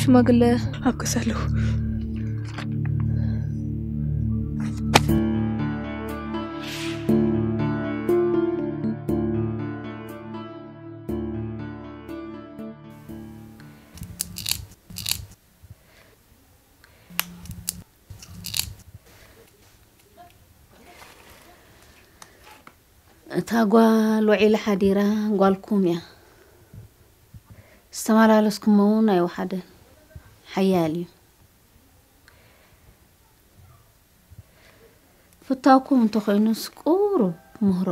ሽማግለ ኣብ ከሳለሁ። እታ ጓል ውዒላ ሓዲራ ጓልኩም እያ። ዝተመላለስኩሞ እውን ኣይወሓደን። ሓያል እዩ። ፍታውኩም እንተኾይኑስ ቁሩብ ምህሮ።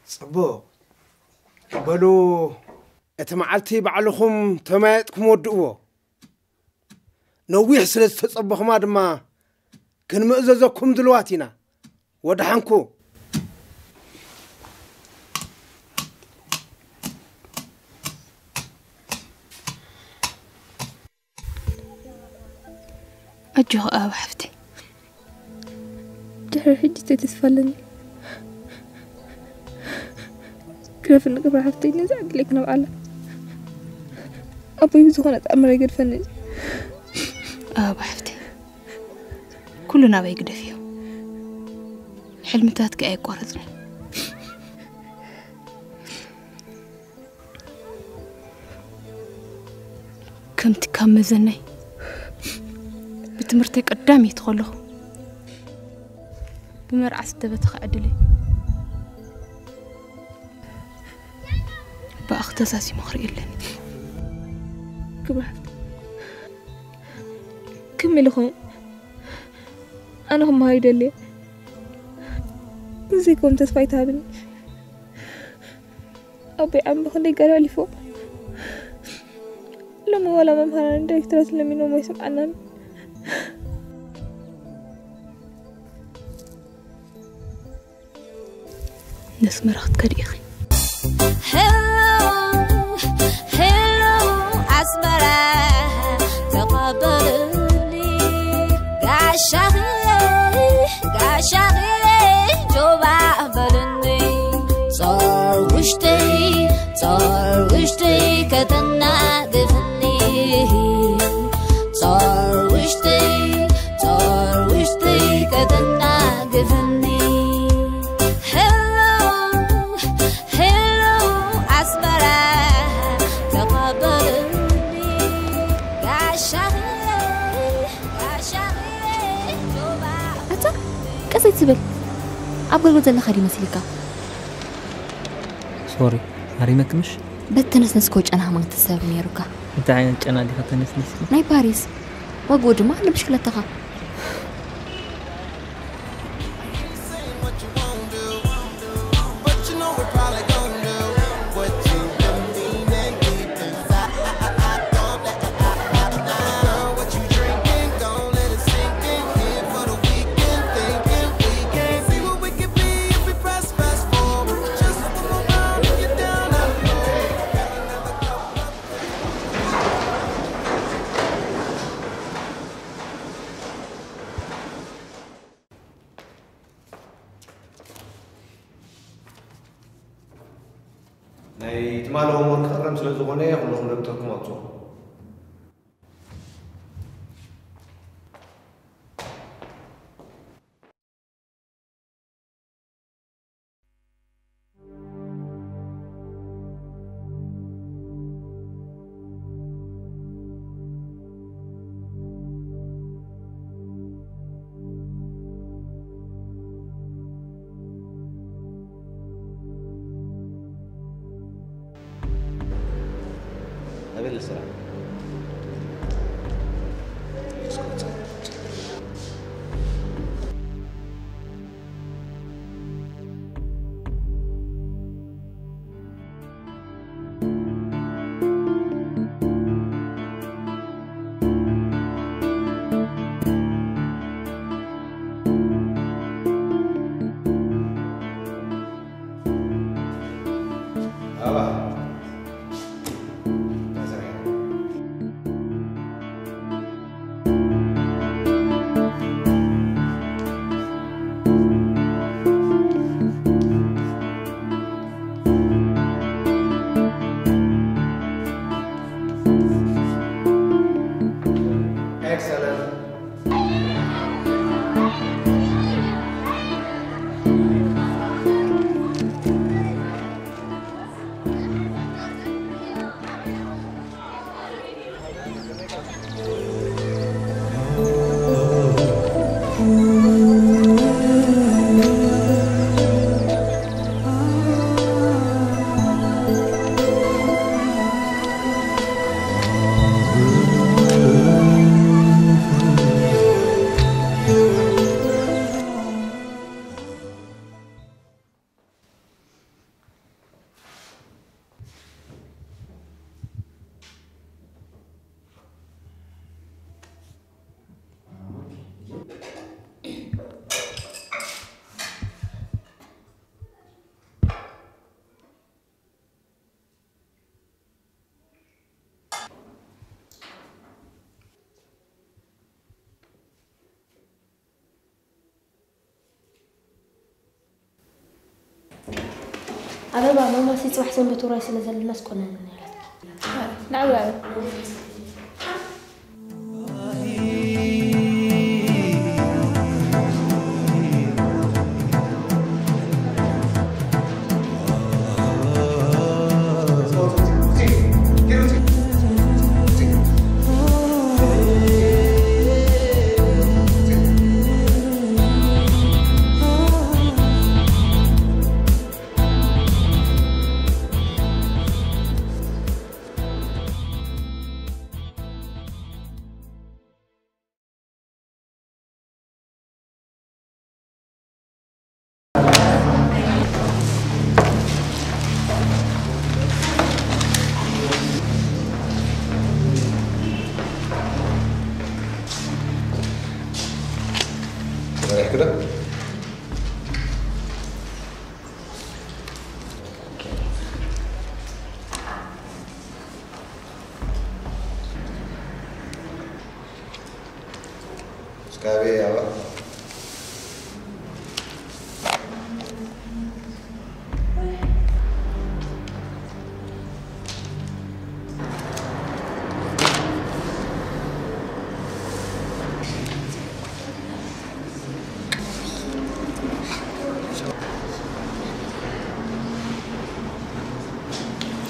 ጽቡቕ። በሉ፣ እቲ መዓልቲ ባዕልኹም ተመያየጥኩም ወድእዎ። ነዊሕ ስለ ዝተጸበኹማ ድማ ክንምእዘዘኩም ድልዋት ኢና። ወደሓንኩ። ኣጆኺ ኣበባ ሓፍተይ፣ ድሕሪ ሕጂ ተተስፋ ኣለኒ። ግደፍኒ ክብራ ሓፍተይ፣ ነዚ ዕድለይ ክነብዓላ። ኣቦይ ብዝኾነ ተኣምር ኣይገድፈኒ። ኣበባ ሓፍተይ፣ ኩሉ ናባይ ግደፍዮ። ሕልምታትኪ ኣየቋረጽን። ከምቲ ካብ መዘናይ ብትምህርተይ ቀዳመይቲ ከለኹ፣ ብመርዓ ዝተበተኸ ዕድለይ ብኣኽ ተሳሲሙ ክርኢ ኣለኒ። ክብራ ሓፍተይ፣ ከም ኢሉ ኾይኑ ኣነ ክመሃር ይደሊ እየ። ዘይኮን ተስፋ ኣይትሃብኒ። ኣቦይ ዓም ብኽንደይ ገለ ኣሕሊፎ። ሎሚ ዋላ መምሃራንን ዳይሬክተራትን ለሚኖም ኣይሰምዓናን። ነስመራ ክትከዲ ኢኺ። ሄሎ፣ ሄሎ፣ ኣስመራ ተቐበልኒ። ጋሻኺ፣ ጋሻኺ፣ ጆባ በልኒ። ጾር ውሽጠይ፣ ጾር ውሽጠይ ከተናግፍኒ። ጾር ውሽጠይ፣ ጾር ውሽጠይ ከተናግፍኒ። ሄሎ፣ ሄሎ፣ ኣስመራ ተቐበልኒ። ጋሻኺ፣ ጋሻኺ፣ ጆባ። ኣታ፣ ቀስ ኣይትበል። ኣብ ገልግል ዘለኻ ድዩ መሲልካ? ሶሪ፣ ሃሪመኪ ምሽ? በቲ ተነስነስኮ ጨና ሃማን ክትሰብ ነይሩካ። እንታይ ዓይነት ጨና ዲኻ ተነስኒስኪ? ናይ ፓሪስ። ዋግኡ ድማ ንብሽክለታኻ። ናይ ትማሊ ሆምወርክ ክእረም ስለ ዝኾነ ኩልኹም ደብተርኩም ኣውፅኡ። ኣበይ ስራሕ? ሰላም። ኣበባ፣ ማማሲ ጽባሕ ሰንበት ውራይ ስለ ዘለናስ ቆነን እያ ኢላትኪ። ንዓይ ኣበባ። እስካቤ ያባ።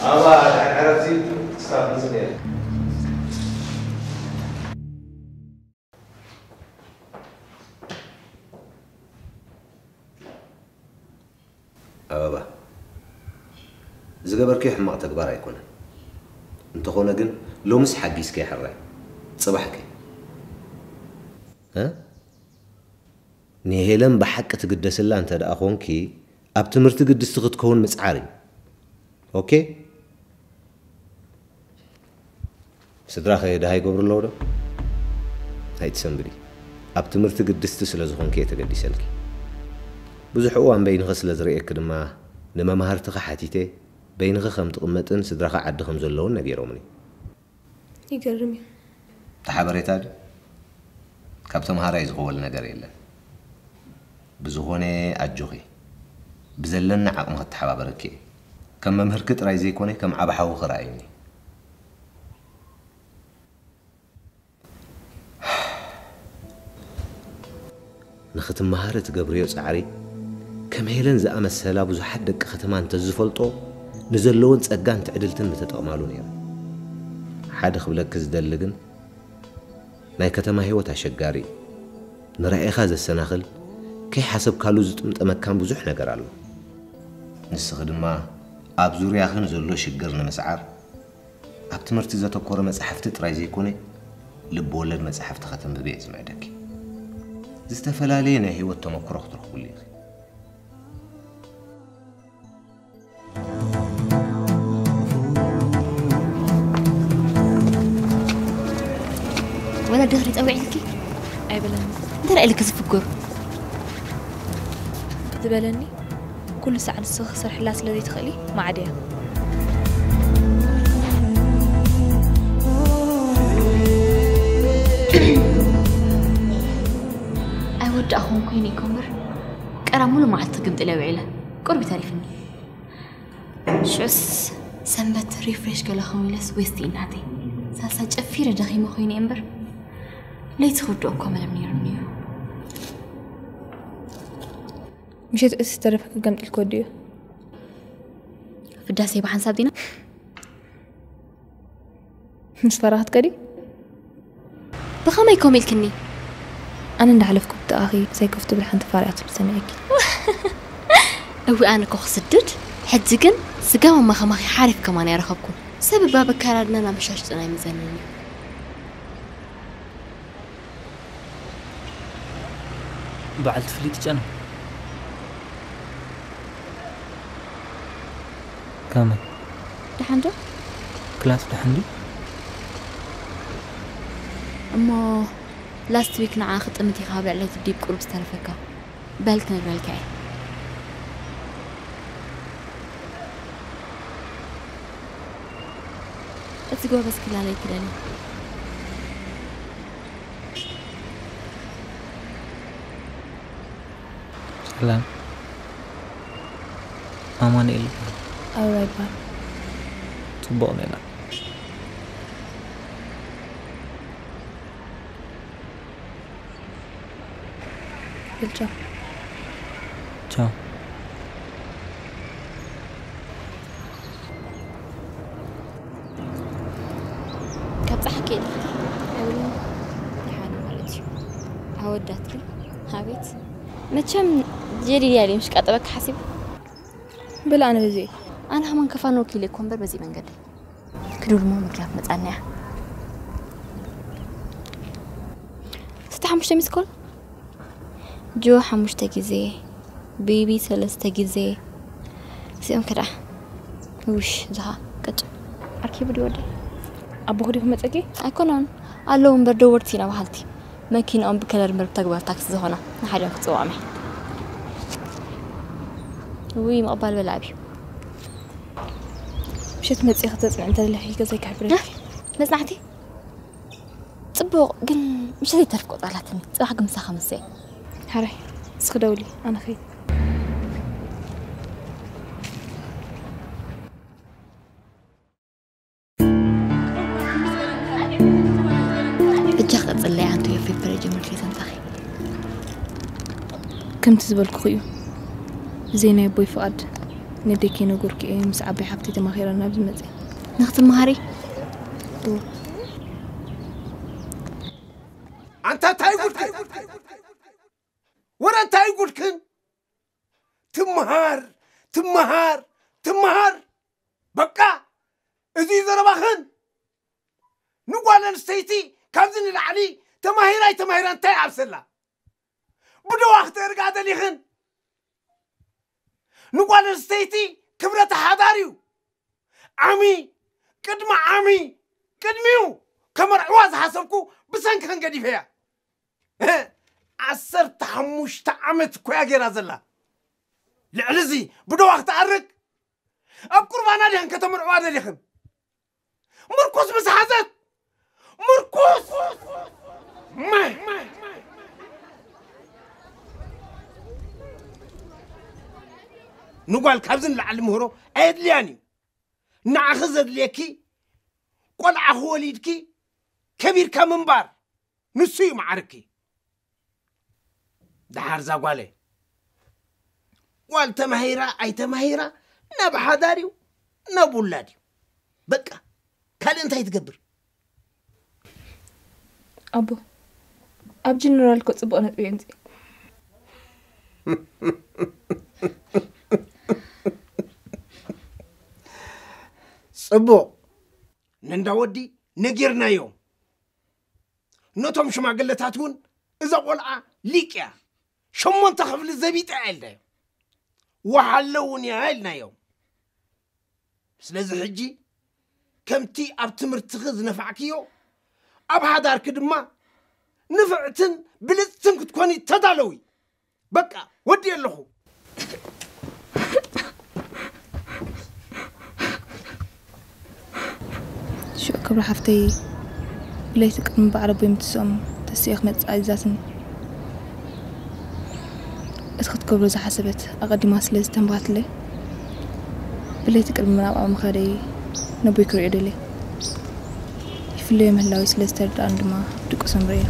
ኣባ፣ ድሕሪ ዕረፍቲ ክሳብ ክንስእ ነይሩ። ኣበባ፣ ዝገበርክዮ ሕማቕ ተግባር ኣይኮነን። እንተኾነ ግን፣ ሎምስ ሓጊዝከ ሕራይ። ጽባሕከ? እ? ንሄለን ብሓቂ ትግደስላ እንተ ደኣ ኾንኪ፣ ኣብ ትምህርቲ ግድስቲ ክትከውን ምጽዓር እዩ። ኦኬ? ስድራኸ ደሃይ ይገብሩ ኣለዉ ዶ? ኣይትሰንብዲ። ኣብ ትምህርቲ ግድስቲ ስለ ዝኾንኪ እየ ተገዲሰልኪ። ብዙሕ እዋን በይንኺ ስለ ዝርእየኪ ድማ፣ ንመማህርትኺ ሓቲተ፣ በይንኺ ከም ትቕመጥን ስድራኺ ዓዲ ከም ዘለዉን ነጊሮምኒ። ይገርም እዩ። እቲ ሓበሬታ ድዩ? ካብ ተምሃራይ ዝኸወል ነገር የለን። ብዝኾነ ኣጆኺ። ብዘለኒ ዓቕሚ ክተሓባበረኪ እየ። ከም መምህርኪ ጥራይ ዘይኮነ፣ ከም ዓቢ ሓውኺ ርኣይኒ። ንኽትመሃሪ እትገብርዮ ጻዕሪ፣ ከም ሄለን ዝኣመሰላ ብዙሓት ደቂ ከተማ እንተዝፈልጦ፣ ንዘለወን ጸጋን ትዕድልትን ምተጠቕማሉ ነይረን። ሓደ ክብለኪ ዝደሊ ግን፣ ናይ ከተማ ህይወት ኣሸጋሪ እዩ። ንራኢኻ ዘሰናኽል፣ ከይሓሰብካሉ ዝጥምጠመካን ብዙሕ ነገር ኣሎ። ንስኺ ድማ ኣብ ዙርያኺ ንዘሎ ሽግር ንምስዓር፣ ኣብ ትምህርቲ ዘተኮረ መጻሕፍቲ ጥራይ ዘይኮነ፣ ልብ ወለድ መጻሕፍቲ ከተንብቢ እየ ዝምዕደኪ። ዝተፈላለየ ናይ ህይወት ተመክሮ ክትረኽብሉ ኢኺ። ወላ ድኽሪ ጸዊዕልኪ? ኣይበለኒ። እንታይ ኢልኪ ዝፍግር? ዝበለኒ፣ ኩሉ ሳዕ ንስኺ ክሰርሕላ ስለ ዘይትኽእሊ፣ ማዕድያ። ኣይወዳእኹን ኮይነ እኮ እምበር፣ ቀራ ሙሉ መዓልቲ ክግምጥል እየ ውዒለ። ቁሩብ እዩ ተሪፍኒ። ሽዑስ ሰንበት ሪፍሬሽ ገለ ክኸውን ኢለስ ዌስቲ እናተይ። ሳልሳ ጨፊረ ደኺመ ኮይነ እየ እምበር፣ ለይቲ ክውድኦ እኮ መደብ ነይሩኒ እዩ። ምሸት እቲ ዝተረፈ ክገምጥል ክወድኡ እዩ። ፍዳሴ ብሓንሳብ ዲና? ምስ ፋራ ክትከዲ? ብኸመይ ኮም ኢልክኒ? ኣነ እንዳሓለፍኩ ብጥቓኺ ሳይኮፍ ትብል ሓንቲ ፋራ እያ ትብል ሰሚዐኪ። እዊ ኣነ እኮ ክስድድ፣ ሕጂ ግን ስጋብ ኣማኸማኺ ሓሪፍ ከማን ኣይረኸብኩን። ሰብ እባ በካራድና ናመሻሽጥና ይምዘንን እዩ። በዓልቲ ፍሊጥ ጨና ከመይ ደሓን ዶ? ክላስ ደሓን ድዩ? እሞ ላስት ዊክ ንዓ ክጥምት ኢኻ ኣብ ልዕሊ እቲ ዲብ ቁሩብ ዝተረፈካ በል ክነግረልካ እየ። እቲ ጎበዝ ክላለይ ክደሊ ሰላም ኣማኑኤል ይበሃል። ኣበባ ይበሃል። ጽቡቕ ዜና። በል ቻው። ቻው። ካብ ጸሓ ከይድኪ ኣይብልን ደሓን ማለት እዩ። ኣወዳት ግን ኣቤት መቸም ጀዲድ ያለ ምሽ ቀጠበካ ሓሲብ ብላ ኣነ በዚ ኣነ ከማን ከፋን ወኪለ እኮ እምበር በዚ መንገዲ ክዱል ሞ መኪና ትመጻና እያ። ስተ ሓሙሽተ ሚስ ኮል ጆ ሓሙሽተ ግዜ ቤቢ ሰለስተ ግዜ እዚኦም ከዳ ውሽ ዝሃ ቅጭ ኣርኪቡ ድወደ ኣቦኹ ዲኹም መጸኪ ኣይኮነን ኣለዉ እምበር ደወርቲ ኢና በሃልቲ መኪንኦም ብከለር እምበር ብተግባር ታክሲ ዝኾና ንሓዲኦም ክጽውዖም እየ ውይ ምቕባል በላ ኣብዩ ምሸት መጺኺ ተጽንዒ እንተለኺ ገዛይ ክሕብረኪ መጽናዕቲ ጽቡቕ ግን ምሸት ይተርፍ ቆጻላትኒ ጽባሕ ግን ምሳኻ መሰ ሓራይ እስኺ ደውሊ ኣነ ኸይድ እጃ ክቕጽለይ ኣንቱ የፌፈረ ጀመርኪ ሰንታኺ ከምቲ ዝበልኩኺ እዩ ብዘይ ናይ ኣቦይ ፍቓድ ነደይ ከይነገርኩ እየ ምስ ዓባይ ሓፍተይ ተማኺረ ናብዚ መፅየ ንኽትመሃሪ ኣንታ እንታይ ጉድክን ወረ እንታይ ጉድክን ትምሃር ትምሃር ትምሃር በቃ እዚ ዘረባኽን ንጓል ኣንስተይቲ ካብዚ ንላዕሊ ተማሂራ ኣይተማሂራ እንታይ ኣብሰላ ብደዋ ክተእርጋ ደሊኽን ንጓል ኣንስተይቲ ክብረታ ሓዳር እዩ ዓሚ ቅድሚ ዓሚ ቅድሚኡ ከመርዕዋ ዝሓሰብኩ ብሰንክኽን ገዲፈያ ዓሰርተ ሓሙሽተ ዓመት እኮ እያ ገይራ ዘላ ልዕሊ እዚ ብደዋ ክትኣርግ ኣብ ቁርባና ዲኽን ከተምርዕዋ ደሊኽን ምርኩስ ምስ ሓዘት ምርኩስ ንጓል ካብዚ ንላዕሊ ምህሮ ኣየድልያን እዩ ንዓኺ ዘድልየኪ ቆልዓ ክወሊድኪ ከቢርካ ምንባር ንሱ እዩ መዓርኪ ደሓር እዛ ጓለይ ጓል ተማሂራ ኣይተማሂራ ናብ ሓዳር እዩ ናብ ውላድ እዩ በቃ ካልእ እንታይ ትገብር ኣቦ ኣብ ጀነራል እኮ ፅቡቕ ነጥቢ የምፅእ ፅቡቕ ነንዳ ወዲ ነጊርናዮም ነቶም ሽማግለታት እውን እዛ ቆልዓ ሊቅ እያ ሸሞንተ ክፍሊ ዘቢጣ እያ ኢልናዮም ወሓለ እውን እያ ኢልናዮም ስለዚ ሕጂ ከምቲ ኣብ ትምህርትኺ ዝነፋዕክዮ ኣብ ሓዳርኪ ድማ ንፍዕትን ብልፅትን ክትኮኒ ተዳለዊ በቃ ወዲ ኣለኹ ሽዑ ክብሪ ሓፍተይ ብለይቲ ቅድሚ በዓል ኣቦይ ምትስኦም ተሲኤ ክመፅእ ኣዚዛትኒ እቲ ክትገብሮ ዝሓሰበት ኣቐዲማ ስለ ዝተንባትለይ ብለይቲ ቅድሚ ናብኣ ምኻደይ ነቦይ ክሪኦ ደልየ ይፍለዮ ምህላዊ ስለ ዝተረድኣኒ ድማ ድቅሶም ረእዮ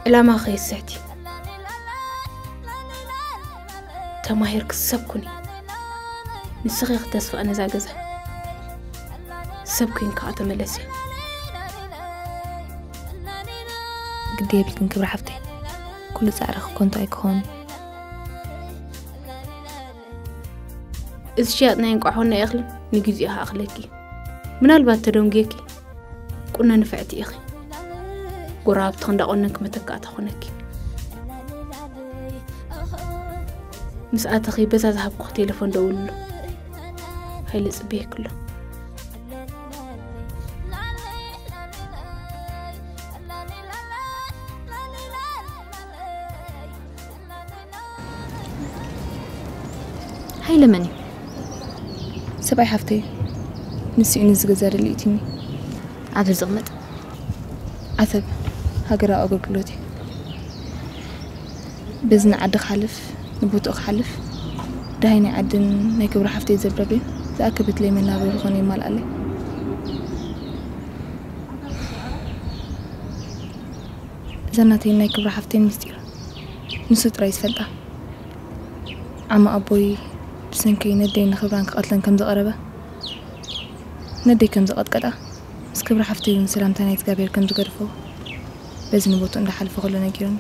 ዕላማ ከይስሕቲ። ተማሂርኪ ሰብ ኩኒ። ንስኺ ኢኺ ተስፋ ነዛ ገዛ። ሰብ ኩን ከዓ ተመለሲ። ግዲ የብልክን ክብሪ ሓፍተይ። ኩሉ ጻዕርኺ ከንቱ ኣይክኸውን። እዚ ሽያጥ ናይ እንቋሖን ናይ እኽልን ንግዜኡ ይኣኽለኪ። ምናልባት ተደንጉየኪ፣ ቁኖ ንፍዕቲ ኢኺ። ጎረባብትኺ እንዳቆነንኪ መተካእታ ኮነኪ። ምስ ኣተኺ በዛ ዝሃብኩኺ ቴሌፎን ደውልሉ። ሃይለ ጽበየኪ ኣሎ። ሃይለ መን እዩ? ሰብኣይ ሓፍተይ እዩ። ንሱ እዩ ነዚ ገዛ ደልዩትኒ። ኣብዚ ዝቕመጥ? ዓሰብ፣ ሃገራዊ ኣገልግሎት እዩ። በዚ ንዓዲ ክሓልፍ፣ ንቦትኡ ክሓልፍ፣ ደሃይ ናይ ዓድን ናይ ክብሪ ሓፍተይ ዘብረብን ዝኣከበትለይ መናበሪ ዝኾነ የማልኣለይ። እዛ ናተይን ናይ ክብሪ ሓፍተይን ምስጢር ንሱ ጥራይ ዝፈልጣ። ዓሚ ኣቦይ ብሰንከይ ነደይ ንክብራን ክቐትለን ከም ዝቐረበ፣ ነደይ ከም ዝቐጥቀጣ፣ ምስ ክብሪ ሓፍተይ እውን ሰላምታ ናይ እግዚኣብሔር ከም ዝገድፎ፣ በዚ ንቦትኡ እንዳሓለፈ ከሎ ነጊሩኒ።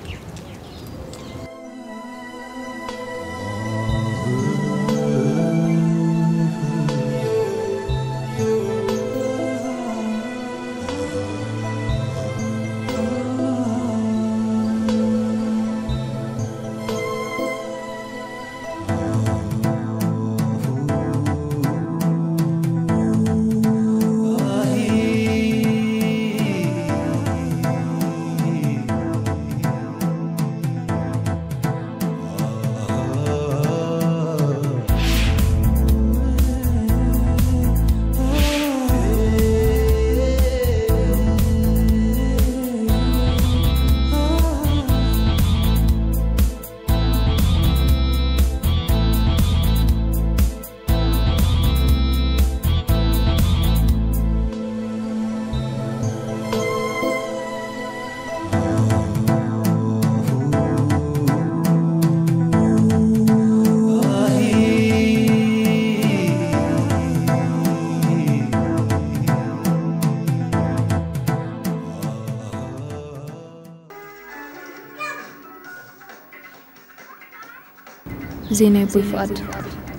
ብዘይ ናይ ኣቦይ ፍቓድ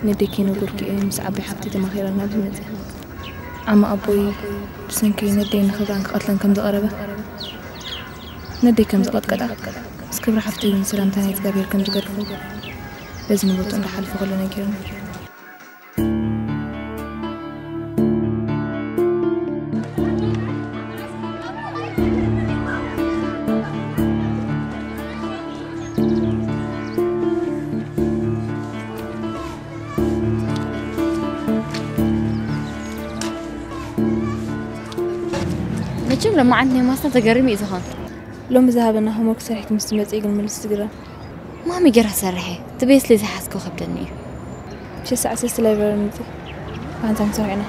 ነደይ ከይነገርኩ እየ ምስ ዓባይ ሓፍተይ ተማኺረ ናብዚ መፅእ። ዓሚ ኣቦይ ብሰንከይ ነደይ ንኽብራን ክቐትለን ከም ዝቐረበ፣ ነደይ ከም ዝቐጥቀጣ፣ ምስ ክብሪ ሓፍተይ እውን ሰላምታ ናይ እግዚኣብሔር ከም ዝገድፎ በዚ ንቦትኡ እንዳሓለፈ ከሎ ነጊሩኒ። መቸም ለማዓንት ናይ ማስታ ተገርሚ እዩ ዝኾን። ሎሚ ዝሃበና ሆምወርክ ሰሪሕኪ ምስ ትመጽኢ ግን ምልስ ትግረም። ማሚ ገራ ሰሪሐ፣ ትቤት ስለ ዝሓዝኮ ከብደኒ እዩ። ሸሳዕ ሰስቲ ላይብረሪ ምጽእ። ኣንታ ምሰሪዕና።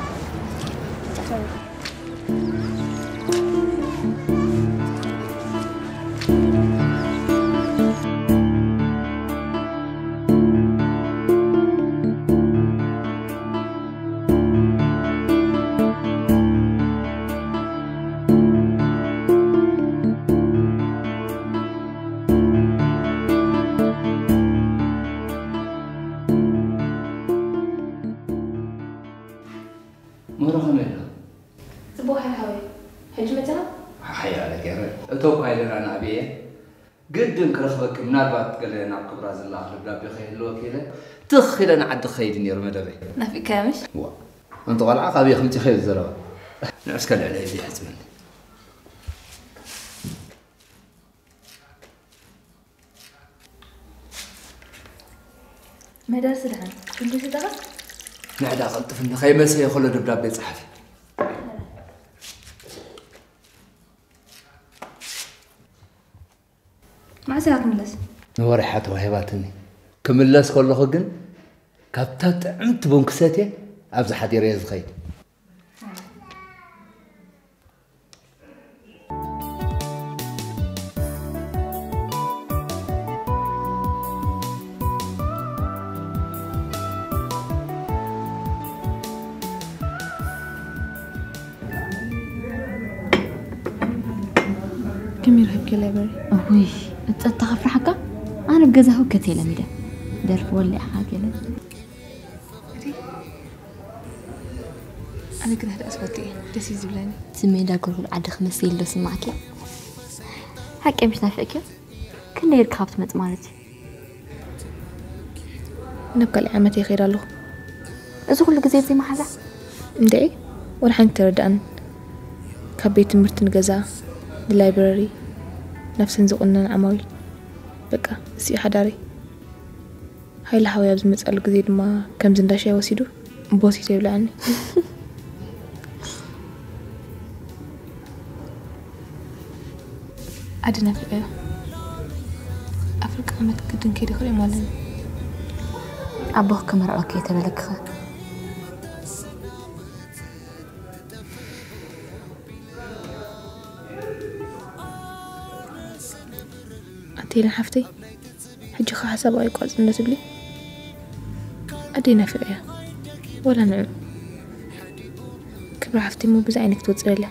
ምህሮ ከመይ ኣሎ? ጽቡቕ ሓሓወይ። ሕጂ መጺኻ? ሓሓይ ኣለ ገይረ። እቶ እኳ ኢለና ንኣብየ ግድን ክረኽበኪ፣ ምናልባት ገለ ናብ ክብራ ዝላኽ ደብዳቤ ከይህልወኪ ኢለ ትኽ ኢለ ንዓዲ ክኸይድ ነይሩ መደበይ። ናፊቅካያ ምሽ? ዋ፣ ኣንቲ ቆልዓ ካበይ ከምጺኺ እዩ ዘረባ። ንዑ እስከ ልዕለይ እዚ ሕጽበኒ። መደርሲ ደሓን፣ ክንዲ ስጠቓ? ንዕዳ ቀልጥፍኒ፣ ከይመሰየ ከሎ ደብዳቤ ጸሓፊ። መዓስ ኢኻ ትምለስ? ንወርሒ እያ ተዋሂባትኒ። ክምለስ ከለኹ ግን ካብታ ጥዕምቲ ቡን ክሰትየ ኣብዚ ሓዲረ እየ ዝኸይድ። ከመይ ረኺብኪ ላይብረሪ? እውይ፣ እጸታ ከፍርሓካ? ኣነ ብገዛ ህውከት እየ ለሚደ። ደርፊ ወሊዕኻ ገለ። ኣነ ግን ህድኣት ፈቱ እየ፣ ደስ እዩ ዝብለኒ። እቲ ሜዳ ጎልጎል ዓዲ ክመስል ኢሉ ዶ ስማዕኪ? ሓቂ ምሽ ናፊቕኪ? ክንደይ ኢልካ ካብ ትመጽእ ማለት እዩ? ናብ ካልእ ዓመት ይኸይድ ኣለኹ። እዚ ኩሉ ግዜ እዚ መሓዛ? እንድዒ፣ ወላ ሓንቲ ተረድኣን። ካብ ቤት ትምህርቲ ንገዛ፣ ንላይብረሪ፣ ነፍሰን ዝቑነን ዓማዊል። በቃ፣ እሱ እዩ ሓዳረይ። ሃይለ ሓወይ ኣብ ዝመጽኣሉ ግዜ ድማ ከምዚ እንዳሻይ ወሲዱ ቦሲቶ ይብልዓኒ። ኣደ ናፊቐዮ። ኣፍሪቃ ዓመት ግድን ከይደ ክሪኦም ኣለኒ። ኣቦኽ ክምርዖኪ እየ ተበለክኸ። ኣንቴልን ሓፍተይ፣ ሕጂ ኸ ሓሳብ ኣይቋጽ እንዶ ትብሊ? ኣደይ ናፊቐያ። ወላ ንዑ። ክብሪ ሓፍተይ እሞ ብዛ ዓይነ ክትወጽእ ደልያ።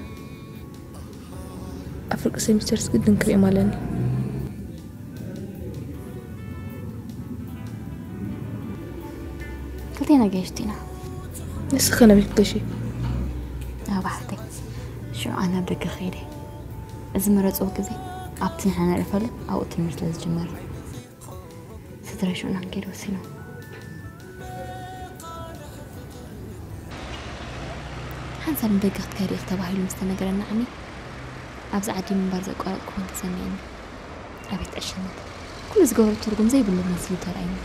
ኣብ ፍርቂ ሴሚስተርስ ግድን ክሪኦም ኣለኒ። ክልቴና ገይሽቲ ኢና። ንስኺ ከ ናበይ ክትገሺ? ናብ ባሕተይ። ሽዑ ኣነ ኣብ ደገ ከይደ። እዚ መረጽዎ ግዜ ኣብቲ ንሕና ነዕርፈሉ ኣብኡ ትምህርቲ ስለ ዝጅመር። ስድራይ ሽዑ ንክንከይድ ወሲኖም። ሓንሳብ ንደገ ክትከይድ ኢኺ ተባሂሉ ምስ ተነገረኒ ዓሚ ኣብዚ ዓዲ ምንባር ዘቋረጽኩ ኮን ተሰሚዕኒ። ኣቤት ዕሽነት! ኩሉ ዝገብሮ ትርጉም ዘይብሉ መሲሉ ተራእዩኒ።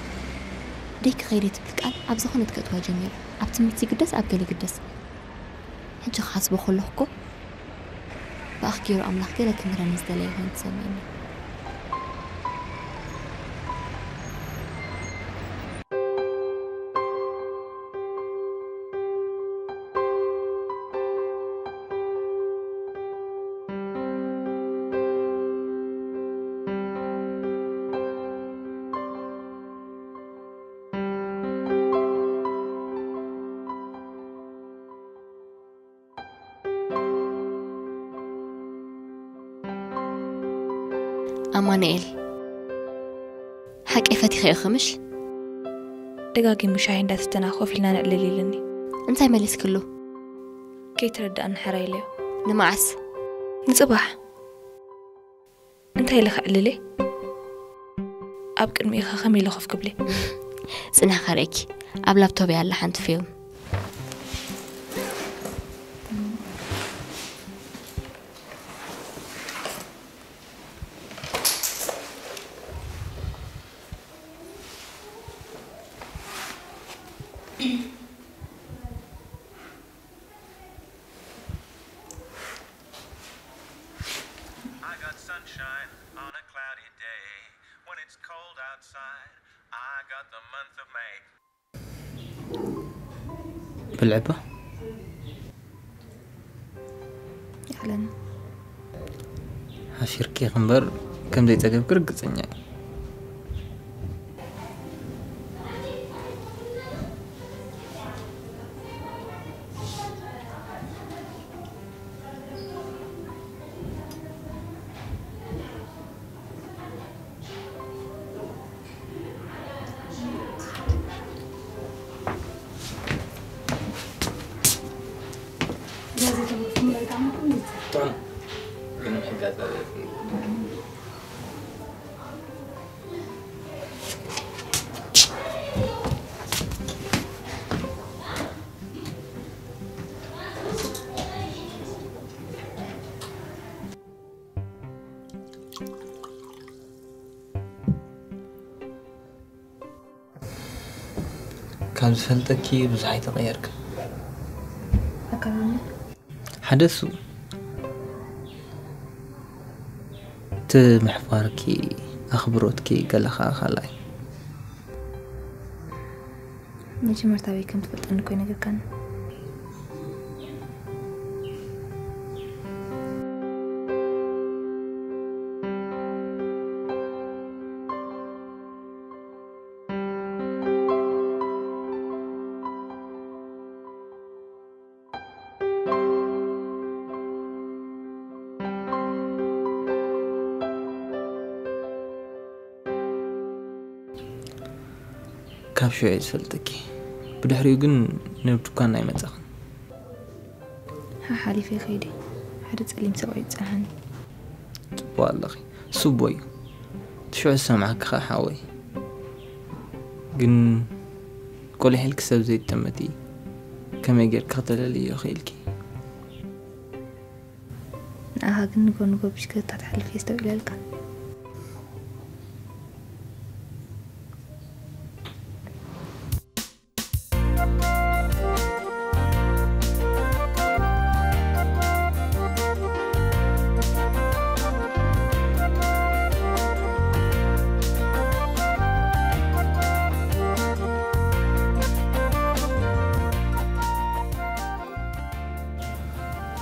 ደይ ክኸይድ እየ ትብል ቃል ኣብ ዝኾነት ከእትዋ ጀሚረ። ኣብ ትምህርቲ ይግደስ ኣብ ገለ ይግደስ። ሕጂ ክሓስቦ ከለኹ እኮ ብኣኽ ገይሩ ኣምላኽ ገለ ክምህረኒ ዝደለየ ኮይኑ ተሰሚዕኒ። ኣማኑኤል፣ ሓቂ ፈቲኸዮ ኸምሽ? ደጋጊሙ ሻሂ እንዳሰተና ኮፍ ኢልና ነዕልል ኢሉኒ። እንታይ መሊስክሉ? ከይተረድኣኒ ሕራይ ኢለዮ። ንመዓስ? ንጽባሕ። እንታይ ኢለ ከዕልል እየ? ኣብ ቅድሚኡ ከ ከመይ ኢለ ኮፍ ክብል እየ? ጽናሕ ከርእየኪ። ኣብ ላፕቶፕ እያ ኣላ ሓንቲ ፊልም። I got sunshine on a cloudy day. When it's cold outside, I got the month of May. ብልዕባ ይኣኽለኒ። ሓፊርኪ እምበር ከም ዘይጸገብኪ ርግጸኛ እየ። ካብ ዝፈልጠኪ ብዙሕ ኣይተቐየርክን። ኣካላዊ ሓደ እሱ፣ እቲ ምሕፋርኪ፣ ኣኽብሮትኪ ገለ ኸኣ ካልኣይ። መጀመርታ ኣበይ ከም ትፈልጠኒ እኮ ኣይነገርካኒ። ካብ ሽዑ እየ ዝፈልጠኪ። ብድሕሪኡ ግን ናብ ድኳን ኣይመጻኽን። ሓሓሊፈ ከይደ። ሓደ ጸሊም ሰብኣይ ይጸንሓኒ። ጽቡቕ ኣለኺ። ጽቡቕ እዩ። እቲ ሽዑ ዝሰምዓኪ ኸኣ ሓወይ። ግን ቆሊሕ ኢልኪ ሰብ ዘይትጠመቲ፣ ከመይ ጌርኪ ክተለልዮ ኽኢልኪ? ንኣኻ ግን ንጎ ንጎ ብሽክለታ ትሓልፍ እየ ኣስተውዒለልካ።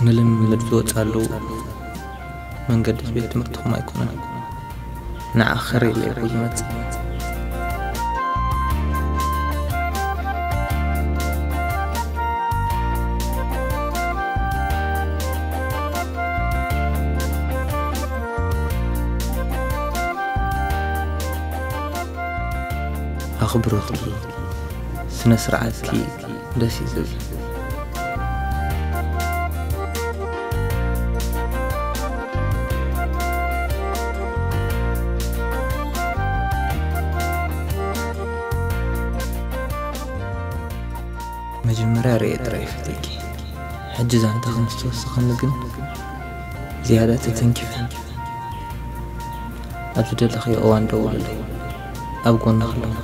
ንልምምድ ዝወጻሉ መንገዲ ቤት ትምህርትኹም ኣይኮነን። ንዓኺ ክርኢ ኢለ እየ ዝመጽእ። ኣኽብሮትኪ፣ ስነ ስርዓትኪ ደስ እዩ ዝብል። መጀመርያ ርእየ ጥራይ ይፈትየኪ። ሕጂ ዛንታ ከም ዝተወሰኸኒ ግን ዝያዳ ተተንኪፈ። ኣብ ዝደለኽዮ እዋን ደውልለይ። ኣብ ጎንኺ ኣለኹ።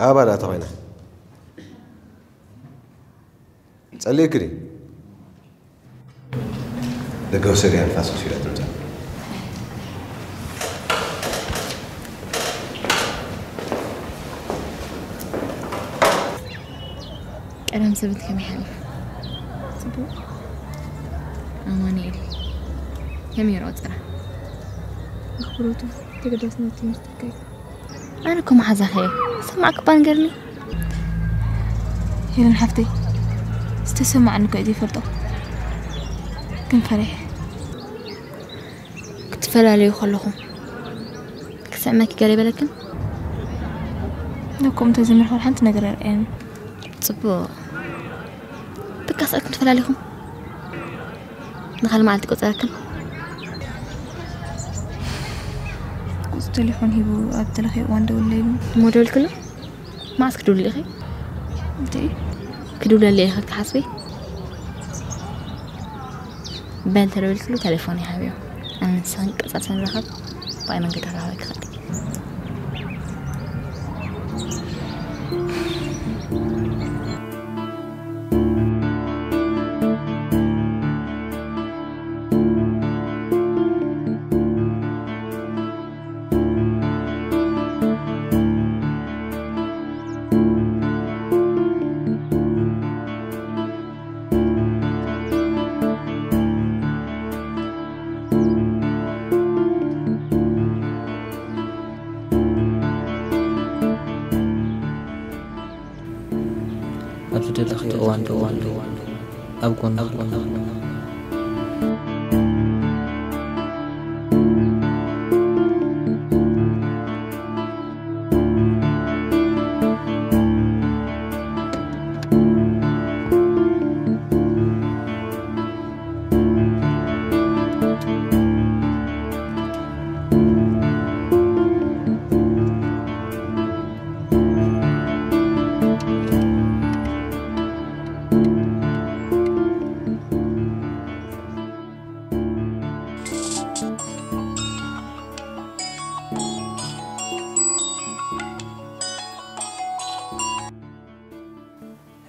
ኣባና ተኾይና ጸልየክኒ። ደገ ወሰድያ ንፋስ ወሲዳ ትምጻእ። ቀዳም ሰበት ከመይ ሓሊፉ? ጽቡቕ። ኣማኑኤል፣ ከመይ ይረኦ ጽራ? ኣኽብሮቱ፣ ተገዳስነቱ ይመስለካ እዩ። ኣነ እኮ መሓዛኺ እየ። ሰማዕክ እባ ንገርኒ። ሄለን ሓፍተይ፣ ዝተሰማዓኒ እኮ እዩ ዘይፈልጦ። ግን ፈሪሐ። ክትፈላለዩ ከለኹም ክስዕመኪ ገለ ይበለክን? ንኩም እንተዘይምርኮር ሓንቲ ነገር ኣይርኣየኒ። ጽቡቕ። ብቃ ስዕልኩም ተፈላለኹም? ንኻል መዓልቲ ቆጸረክን? ቁጽ ቴሌፎን ሂቡ ኣብ ተለኺ እዋን ደውለይ ኢሉ። እሞ ደውልክሉ? መዓስ ክድውል ኢኺ? እንታይ? ክድውለለይ ኢኺ ትሓስቢ? በል ተደውልክሉ ቴሌፎን ይሃብዮ። ኣነ ንስኽን ቀጻል ስንራኸብ ብኣይ መንገዲ ክረኸበኪ ይኽእል። ኣብ ዝደለኽዮ እዋን ደውሉ። ኣብ ጎንኺ ኣለኹ።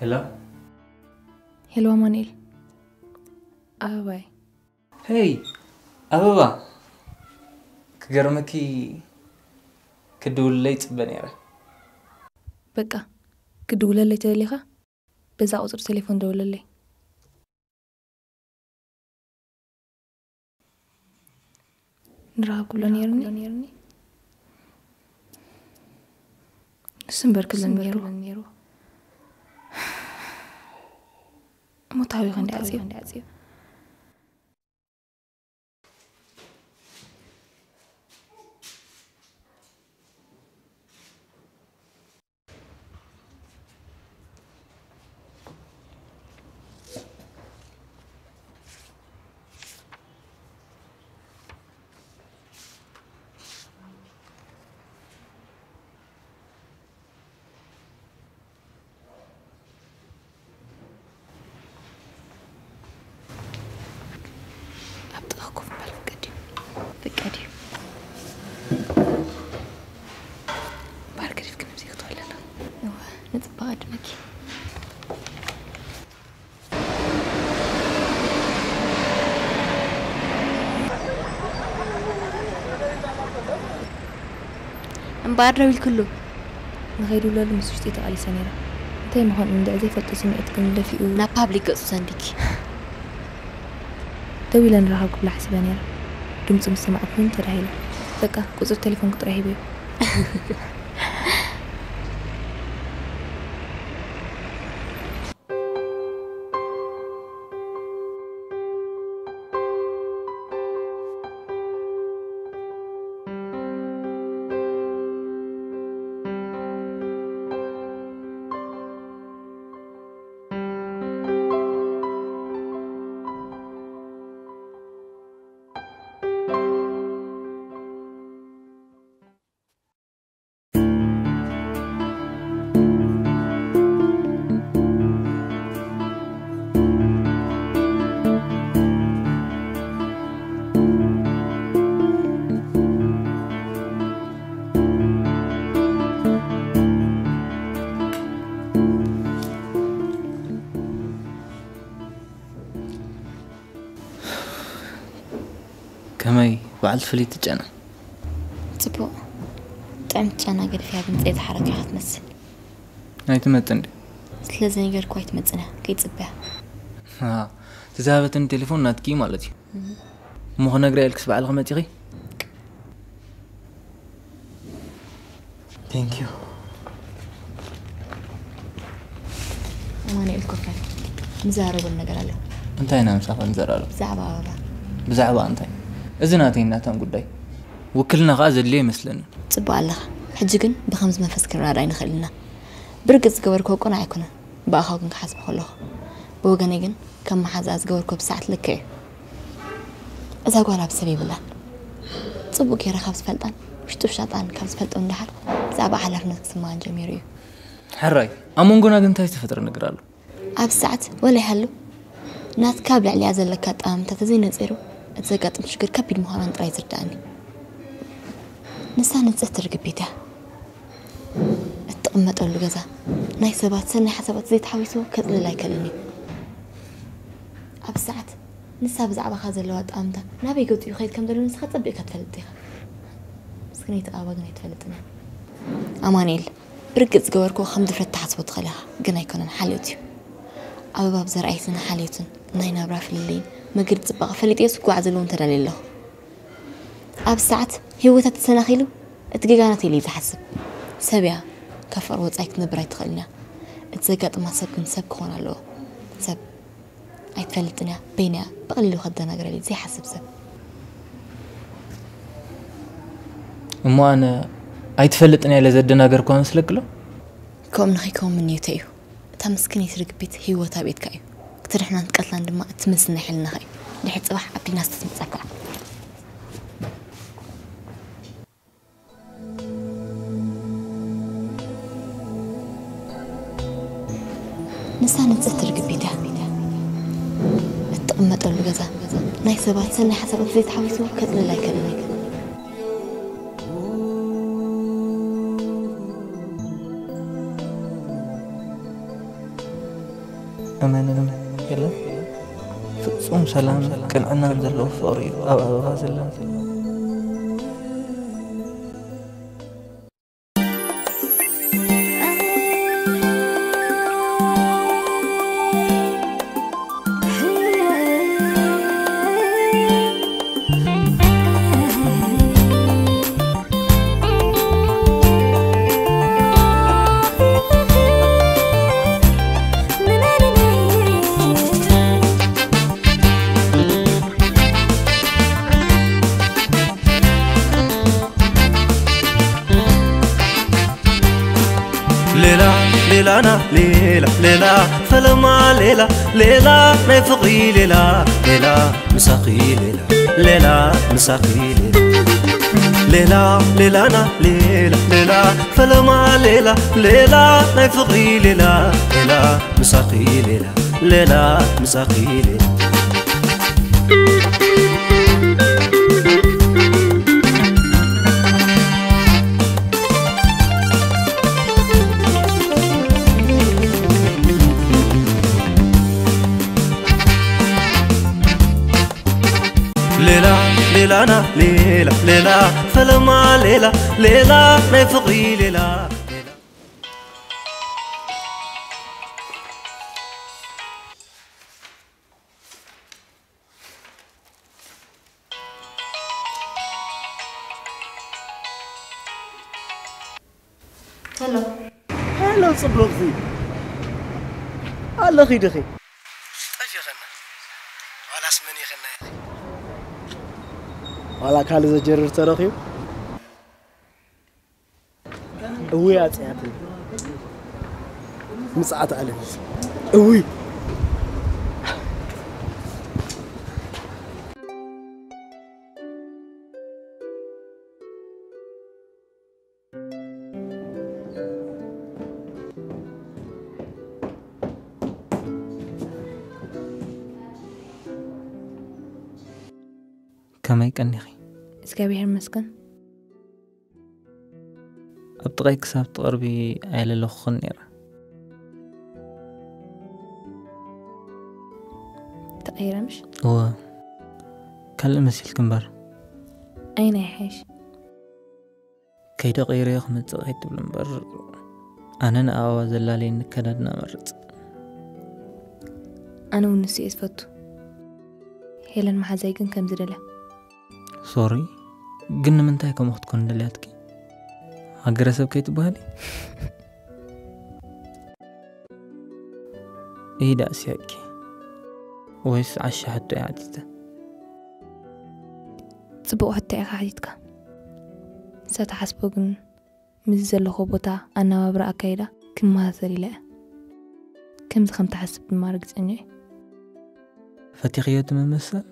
ሄሎ። ሄሎ ኣማኑኤል። ኣበባይ። ሄይ ኣበባ፣ ክገርመኪ ክድውልለይ ይጽበ ነይረ። በቃ፣ ክድውለለይ ተደሊኻ፣ በዛ ቁጽሪ ቴሌፎን ደውለለይ። ንራኸብ ክብሎ ነይሩኒ። ንሱ እምበር ክብለኒ ነይሩ። እሞ ታቢኸ እንዲ ኣጽዮ። ኣብ ጥቓ ኮፍ ምባል ፍቀድ እዩ። ፍቀድ እዩ። እምበኣር ገዲፍኪ ነብሲ ክትወለና። እወ፣ ንጽባቐ ዕድመኪ። እምበኣር ደው ኢልክሉ። ንኸይድውለሉ ምስ ውሽጢ ተቓሊሰ ነይረ። እንታይ ምዃኑ እንድዒ ዘይፈልጦ ስምዒት ግን ደፊኡ ናብ ፓብሊክ ገጹ ሰንዲኪ። ደው ኢለ ንራኸብ ክብላ ሓሲበ ነይረ። ድምፁ ምስ ሰማዕኩ ግን ተዳሂለ። በቃ፣ ቁፅሪ ቴሌፎንኪ ጥራይ ሂበዮ። ከመይ በዓልቲ ፍልይቲ ጨና? ጽቡቕ። ጥዕምቲ ጨና ገዲፍያ ብምጽእ ተሓረኪኻ ትመስል። ኣይትመጽን ድዩ? ስለ ዘይነገርኩ ኣይትመጽን እያ። ከይጽበያ። ኣሃ፣ እቲ ዝሃበትኒ ቴሌፎን ናትኪ ማለት እዩ። እሞ ክነግራ ኢልክስ ባዕልኺ መጺኺ? Thank you። ኣማኑኤል ኮፍ በል። ንዘራረበሉ ነገር ኣሎ። እንታይ ኢና ምሳኻ ንዘራረብ? ብዛዕባ ኣበባ። ብዛዕባ እንታይ? እዚ ናተይን ናታን ጉዳይ። ውክልና ኸኣ ዘድልዮ ይመስለኒ። ጽቡቕ ኣለኻ። ሕጂ ግን ብኸምዚ መንፈስ ክንረዳዳእ ኣይንኽእል ኢና። ብርግጽ ዝገበርክዎ ቅኑዕ ኣይኮነን። ብኣኻ ግን ክሓስቦ ከለኹ። ብወገነይ ግን ከም መሓዛኣ ዝገበርክዎ ብሰዓት ልክዕ እዩ። እዛ ጓል ኣብ ሰብ የብላን። ጽቡቕ ገይረ ካብ ዝፈልጣን ውሽጡ ውሻጣን ካብ ዝፈልጦን ደሓር ብዛዕባ ሓላፍነት ክስምዓን ጀሚሩ እዩ። ሕራይ፣ ኣብ መንጎና ግን እንታይ ዝተፈጥረ ነገር ኣሎ? ኣብ ሰዓት ወላ ይሃሉ ናትካ ኣብ ልዕሊኣ ዘለካ ኣጠማምታ ተዘይነጺሩ እቲ ዘጋጥም ሽግር ከቢድ ምዃኑ ጥራይ ዝርድኣኒ። ንሳ ንጽህቲ ርግቢት እያ። እትቕመጠሉ ገዛ ናይ ሰባት ሰናይ ሓሳባት ዘይተሓዊስዎ ከጽልል ኣይክእልን እዩ። ኣብ ሰዓት ንሳ ብዛዕባኻ ዘለዋ ኣጠማምታ ናበይ ገጹ እዩ ኸይድ ከም ዘሎ ንስኻ ጸቢቕካ ትፈልጥ ኢኻ። ምስክነይቲ ኣበባ ግን ኣይትፈልጥን እያ። ኣማኑኤል፣ ብርግጽ ዝገበርክዎ ከም ድፍረት ትሓስቦ ትኽእል ኢኻ፣ ግን ኣይኮነን፣ ሓልዮት እዩ። ኣበባ ብዘርኣየትኒ ሓልዮትን ናይ ናብራ ፍልልይን መገዲ ጽባቐ ፈሊጠዮስ ክጓዓዘሉ እውን ተዳልየ ኣለኹ። ኣብ ሰዓት ህይወታ ተሰናኺሉ እቲ ጌጋ ናተይ ኢሉ እዩ ዝሓስብ። ሰብ እያ፣ ካብ ፍቕሪ ወጻኢ ክትነብር ኣይትኽእልን እያ። እቲ ዘጋጥማ ሰብ ግን ሰብ ክኾን ኣለዎ። ሰብ ኣይትፈልጥን እያ፣ በይና እያ፣ ብቐሊሉ ከደናግረል እዩ ዘይሓስብ ሰብ። እሞ ኣነ ኣይትፈልጥን እያ ኢለ ዘደናገርኳ መስለክሎ? ከምኡ ንኸይከውን ምንዮተይ እዩ። እታ ምስኪነይቲ ርግቢት ህይወታ ኣብ ኢድካ እዩ። ክትድሕናን ክትቀትላን ድማ እቲ ምስናይ ሕልናኻ እዩ። ድሕሪ ጽባሕ ኣብ ዲናስ ክትምጻካ። ንሳ ንጽህቲ ርግቢት እያ። እትቕመጠሉ ገዛ ናይ ሰባት ሰናይ ሓሳባት ዘይተሓዊስዎ ከጽልል ኣይክእልን እዩ። እመንኒ፣ የለን ፍጹም ሰላም ቅንዕናን ዘለዎ ፍቕሪ እዩ ኣብ ኣበባ ዘሎ። ሌላና ሌላ ሌላ ፈለማ ሌላ ሌላ ናይ ፍቕሪ ሌላ ሌላ ምሳኺ ሌላ ሌላ ምሳኺ ሌላ ሌላ ሌላና ሌላ ሌላ ፈለማ ሌላ ሌላ ናይ ፍቕሪ ሌላ ሌላ ምሳኺ ሌላ ሌላ ምሳኺ ሌላ ሌላ ሌላና ሌላ ሌላ ፈለማ ሌላ ሌላ ናይ ፍቕሪ ሌላ ሄሎ ሄሎ ጽቡቕቲ ኣለኺ ድኺ? ጠፊኸና ዋላስ መን ይኸና ኢኺ? ዋላ ካልእ ዘጀርር ተረኺቡ? እውይ ኣጽያትኒ ምጽኣት ኣለኒ እውይ ከመይ ቀኒኺ? እግዚኣብሔር ይመስገን። ኣብ ጥቓይ ክሳብ ትቐርቢ ኣይለለኹኽን ነይረ። ተቐይረ ምሽ? እወ ካልእ መሲልኪ እምበር። ኣይናይ ሓይሽ? ከይደ ቀይረዮ ክመጽእ ከይትብል እምበር ኣነ ንኣዋ ዘላለየኒ ኣከዳድና እመርጽ። ኣነ እውን ንሱ እየ ዝፈቱ። ሄለን መሓዛይ ግን ከምዚ ደለ። ሶሪ ግን ንምንታይ ከምኡ ክትኮን ደልያትኪ? ሃገረሰብ ከይትበሃሊ? ኢዳ እስያቂ ወይስ ዓሻ ሕቶ እያ ዓቲተ? ጽቡቕ ሕቶ ኢኻ ሓቲትካ። ንሳ ትሓስቦ ግን ምስዚ ዘለኹዎ ቦታ ኣነባብራ ኣካይዳ ክመሳሰል ኢለ እየ። ከምዚ ከም ትሓስብ ድማ ርግጸኛ እየ። ፈቲኽዮ እቲ ምምስሳል?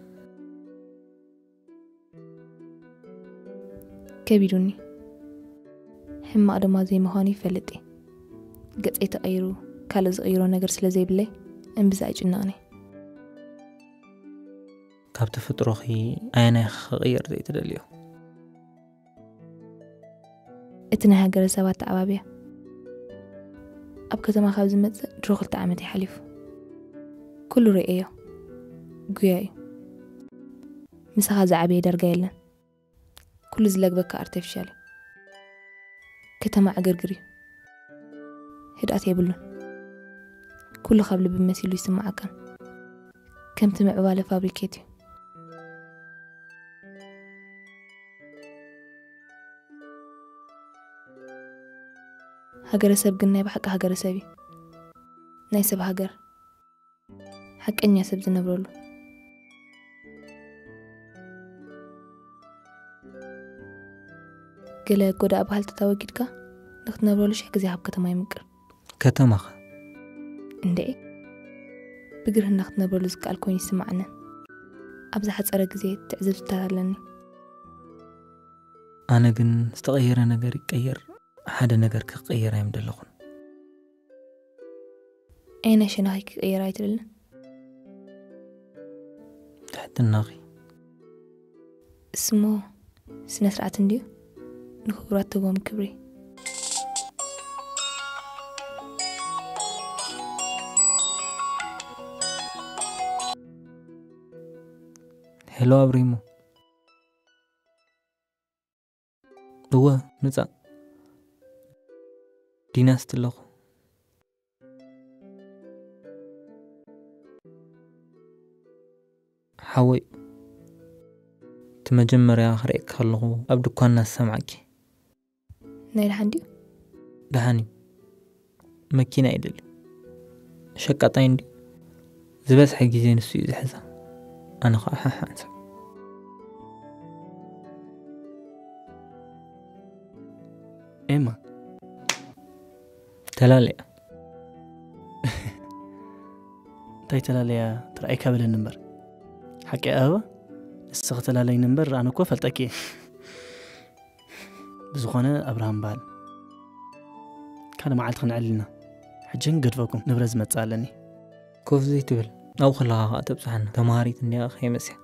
ከቢዱኒ። ሕማቕ ድማ ዘይምዃኑ ይፈልጥ እየ። ገጸይ ተቐይሩ ካልእ ዝቕይሮ ነገር ስለ ዘይብለይ እምብዛ ኣይጭነቕን እየ። ካብ ተፈጥሮኺ ኣየናይ ኢኺ ክቕየር ዘይትደልዮ? እቲ ናይ ሃገረሰብ ኣተዓባብያ። ኣብ ከተማ ካብ ዝመጽእ ድሮ ክልተ ዓመት እዩ ሓሊፉ። ኩሉ ርእየዮ። ጉያ እዩ። ምሳኻ ዝዓበየ ዳርጋ የለን። ኩሉ ዝለግበካ ኣርተፊሻል እዩ። ከተማ ዕግርግር እዩ። ህድኣት የብሉን። ኩሉ ካብ ልቢ መሲሉ ይስምዓካን። ከምቲ ምዕባለ ፋብሪኬት እዩ። ሃገረሰብ ግን ናይ ብሓቂ ሃገረሰብ እዩ። ናይ ሰብ ሃገር። ሓቀኛ ሰብ ዝነብረሉ። ገለ ጎዳእ ባህልታት ኣወጊድካ ንክትነብረሉ ሽሕ ግዜ ካብ ከተማ ይምቅር። ከተማኸ? እንድዒ ብግርህና ክትነብረሉ ዝከኣል ኮይኑ ይስምዓንን። ኣብ ዝሓጸረ ግዜ ትዕዝብትታት ኣለኒ። ኣነ ግን ዝተቐየረ ነገር ይቀየር ሓደ ነገር ክቕየር ኣይምደለኹን። ኣየናይ ሸነኸይ ክቕየር ኣይትደልን? ትሕትናኺ። እስሞ ስነ ስርዓት እንድዩ። ንክቡራት ትህቦም ክብሪ። ሄሎ ኣብሪሙ። እወ ምጻእ። ዲናስ ትለኹ። ሓወይ እቲ መጀመርያ ክርእየካ ከለኹ ኣብ ድኳና ዝሰምዓኪ። ናይ ደሓን ድዩ? ደሓን እዩ። መኪና ይደሊ። ሸቃጣይ እንድዩ። ዝበዝሐ ግዜ ንሱ እዩ ዝሕዛ። ኣነ ኸዓ ሓሓንሳ። ኤማ ተላልያ። እንታይ ተላለያ ትረኣይካ በለኒ እምበር። ሓቂ ኣበባ፣ ንስኺ ተላለይኒ እምበር ኣነ እኮ ፈልጠኪ እየ። ብዝኾነ ኣብርሃም በሃል። ካልእ መዓልቲ ክንዕል ኢና። ሕጂ ግን ገድፈኩም፣ ንብረት ዝመጽእ ኣለኒ። ኮፍ ዘይትብል፣ ኣብኡ ከለኻ ኸኣ ተብጽሓና። ተማሃሪት እንድያ ከይመጽያ።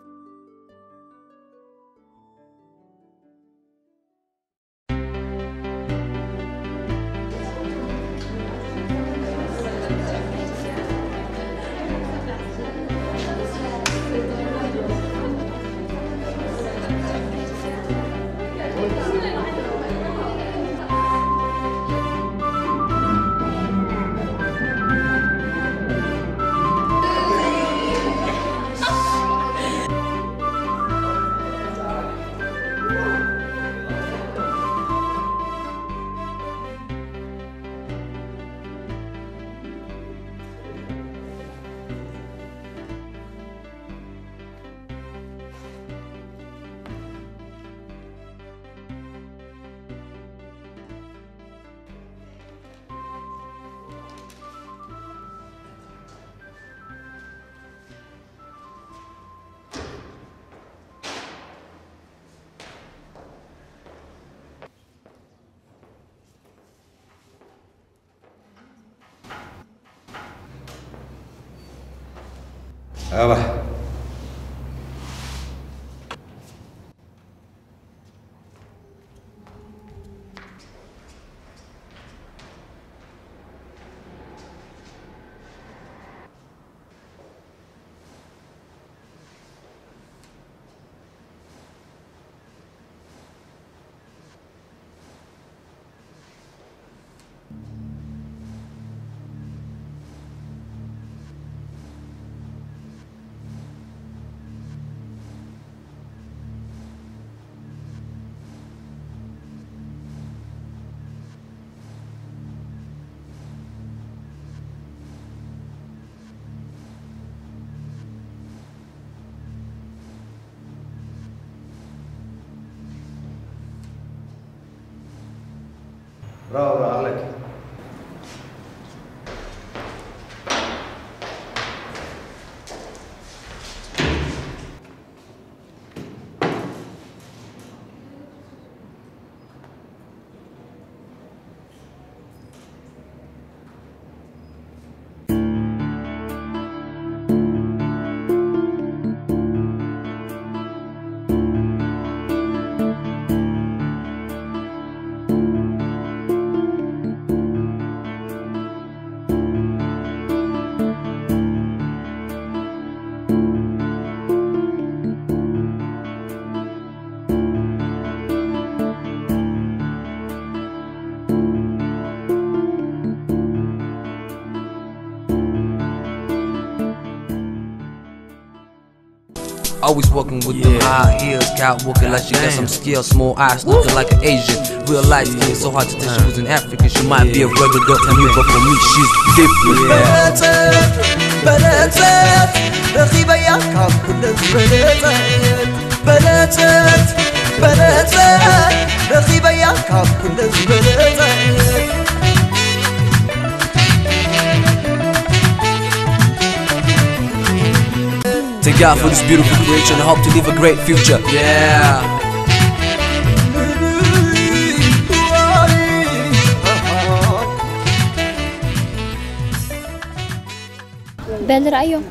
ኣባ። Bravo, bravo, Alec. Always walking with them high heels, cat walking like she got some skills, small eyes looking like an Asian. Real light skin, so hard to tell she was in Africa. She might be a regular girl to me, but for me, she's different. በለጸት፣ በለጸት፣ ረኺበያ ካብ ኩለን ዝበለጸት። በለጸት፣ በለጸት፣ ረኺበያ ካብ ኩለን ዝበለጸት። Thank God for this beautiful creation. I hope to live a great future. Yeah. በል ርኣዮም፣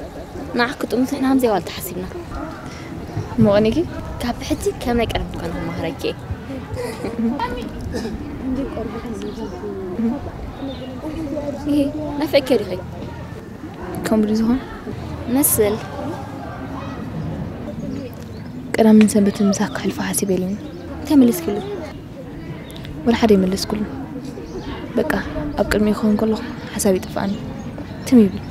ንዓኺ ክጥምቱ ንሕና ከም ዘይዋልታ ሓሲብና። እሞ ቀኒኪ? ካብ ሕጂ ከም ናይ ቀደም ክኾን ክመሃረኪ እየ። ይሄ ናፊቅኪ ዲኺ? ከምኡ ድዩ ዝኾን? መስል። ቀዳምን ሰንበትን ምሳኺ ከሕልፎ ሓሲበ ኢሉኒ። እንታይ መለስክሉ? ወላ ሓደ ኣይመለስኩሉን። በቃ ኣብ ቅድሚኡ ክኸውን ከለኹ ሓሳብ ይጠፍኣኒ። ትም ይብል።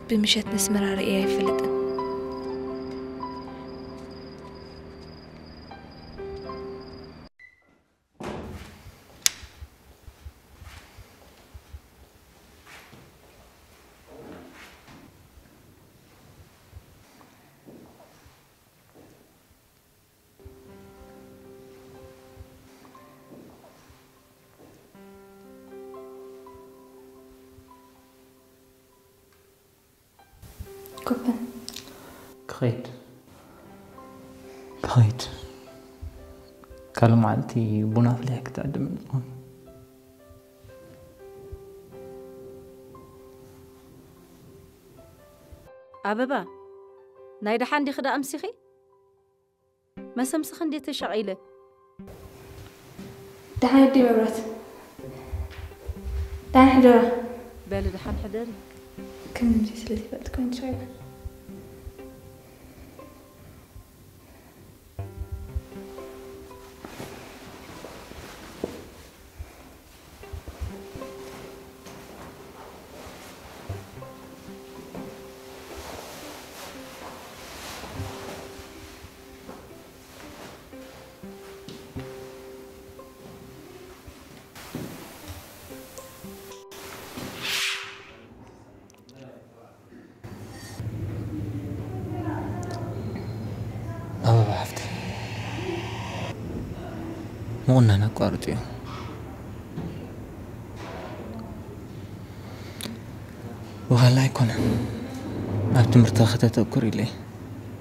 ብምሸት ነስመራ ርእየ ኣይፈልጥን። ኮፈን። ክኸይድ። ክኸይድ። ካልእ መዓልቲ ቡን ኣፍሊሐ ክትዕድም ዝኾን። ኣበባ፣ ናይ ደሓን ዲኺ ደኣ ኣምሲኺ? መሰምስኺ እንዴ ተሻቒለ? ደሓን ኣደይ መብራት። ደሓን ሕደራ። በሊ ደሓን ሕደሪ። ከምዚ ስለ ዝፈልጥ ኮይኑ ተሻቒለ። ኣበባ ሓፍተይ፣ ምቑናን ኣቋርጽዮ። ወሃላ ኣይኮነን። ኣብ ትምህርቲ ከተተኩር ኢለ።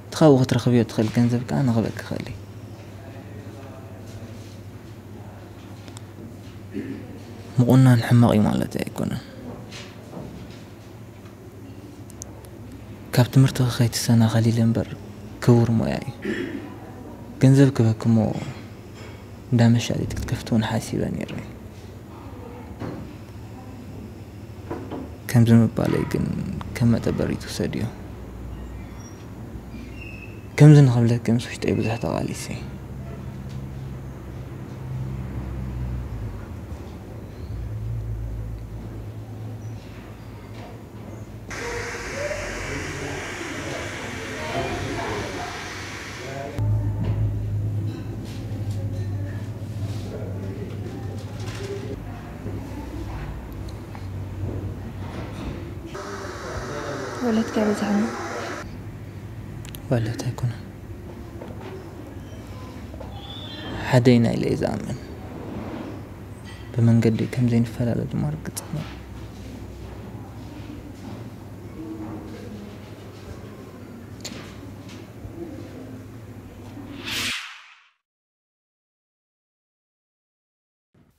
እቲ ካብኡ ክትረኽብዮ ትኽእል ገንዘብ ከኣ ንኽበኪ ክእል። ምቑናን ሕማቕ እዩ ማለት ኣይኮነን። ካብ ትምህርትኺ ከይትሰናኸሊ ኢለ እምበር ክቡር ሞያ እዩ። ገንዘብ ክበኪ እሞ እንዳ መሻጢት ክትከፍቲ እውን ሓሲበ ነይረ። ከምዚ ምባለይ ግን ከም መጠበሪ ትውሰድዮ። ከምዚ ንኽብለኪ ምስ ውሽጠይ ብዙሕ ተቓሊሰ። ወለድካ በዚሖም። ወለት ኣይኮነን። ሓደ ኢና ኢለ እየ ዝኣምን። ብመንገዲ ከም ዘይንፈላለ ድማ ርግጽ እየ።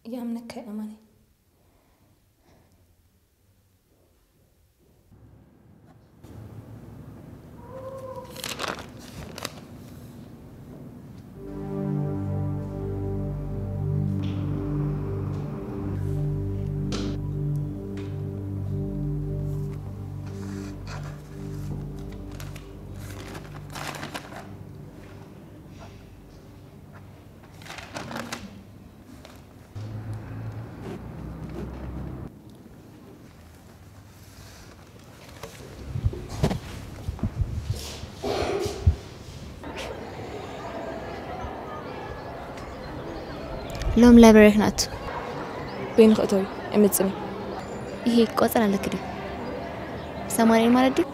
ይኣምነካ እየ ኣማኒ። ሎም ላይብረሪ ክነእቱ። በይኑ ክእተው እዩ፣ ኣይመጽእን እዩ። ይሄ ቆጸራ ኣለክ ድዩ? ሰማንያ ማለት ድዩ?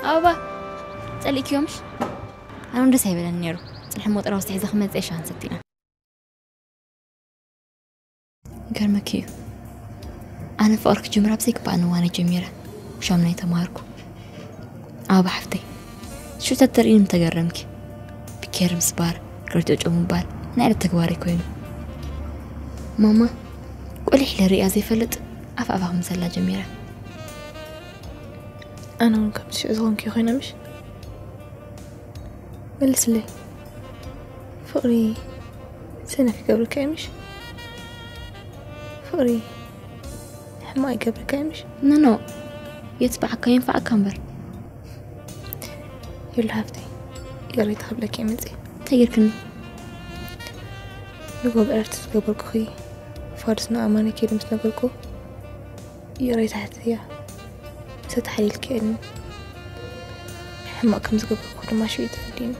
ኣበባ፣ ጸሊእክዮ ምሽ? ኣነ እውን ደስ ኣይበለኒ ነይሩ። ጽንሒ ሞጠራ ውስጥ ሒዘ ክመጽእ ሻንሰት ኢና። ገርመኪ እዩ። ኣነ ፍቕሪ ክጅምር ኣብ ዘይግባእ ንዋነ ጀሚረ። ሻምናይ ተማሃርኩ። ኣበባ ሓፍተይ፣ ሽተት ተርእይን ተገረምኪ። ብኬር ምስባር፣ ገርጨጮ ምባል ናይ ዕለት ተግባረይ ኮይኑ። ማማ፣ ቆሊሕ ኢለ ርእያ ዘይፈልጥ ኣፍ ኣፋ ክምሰላ ጀሚረ። ኣነ እውን ከምቲ ሽዑ ዝኾንኪ ኮይነ ምሽ? መልስለይ። ፍቕሪ ሰነፍ ይገብረካ እዩ ምሽ? ፍቕሪ ሕማቕ ይገብረካ እዩ ምሽ? ኖ፣ ኖ። የትብዓካ የንፍዓካ እምበር። የሉ ሃፍተይ፣ ይቕሬታ ክብለኪ እየ መፅእ። እንታይ ጌርክኒ? ንጎ ብዕረፍቲ ዝገበርኩኺ ፋዱስ ንኣማነ ከይዱ ምስ ነገርኩ፣ ይቕሬታ ሕተትያ። ሰተሓሊልኪ እኒ ሕማቕ ከም ዝገበርኩ ድማ ሽዑ ተረዲእኒ።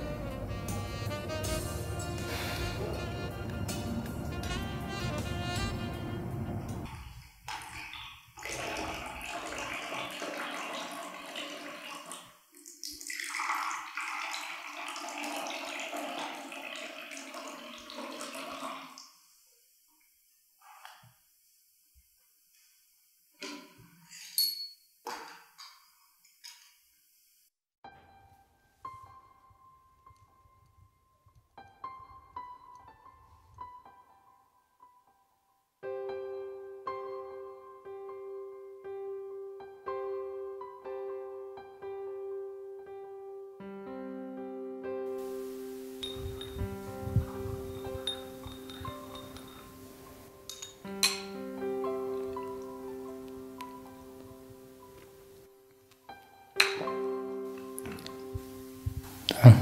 ጥዑም።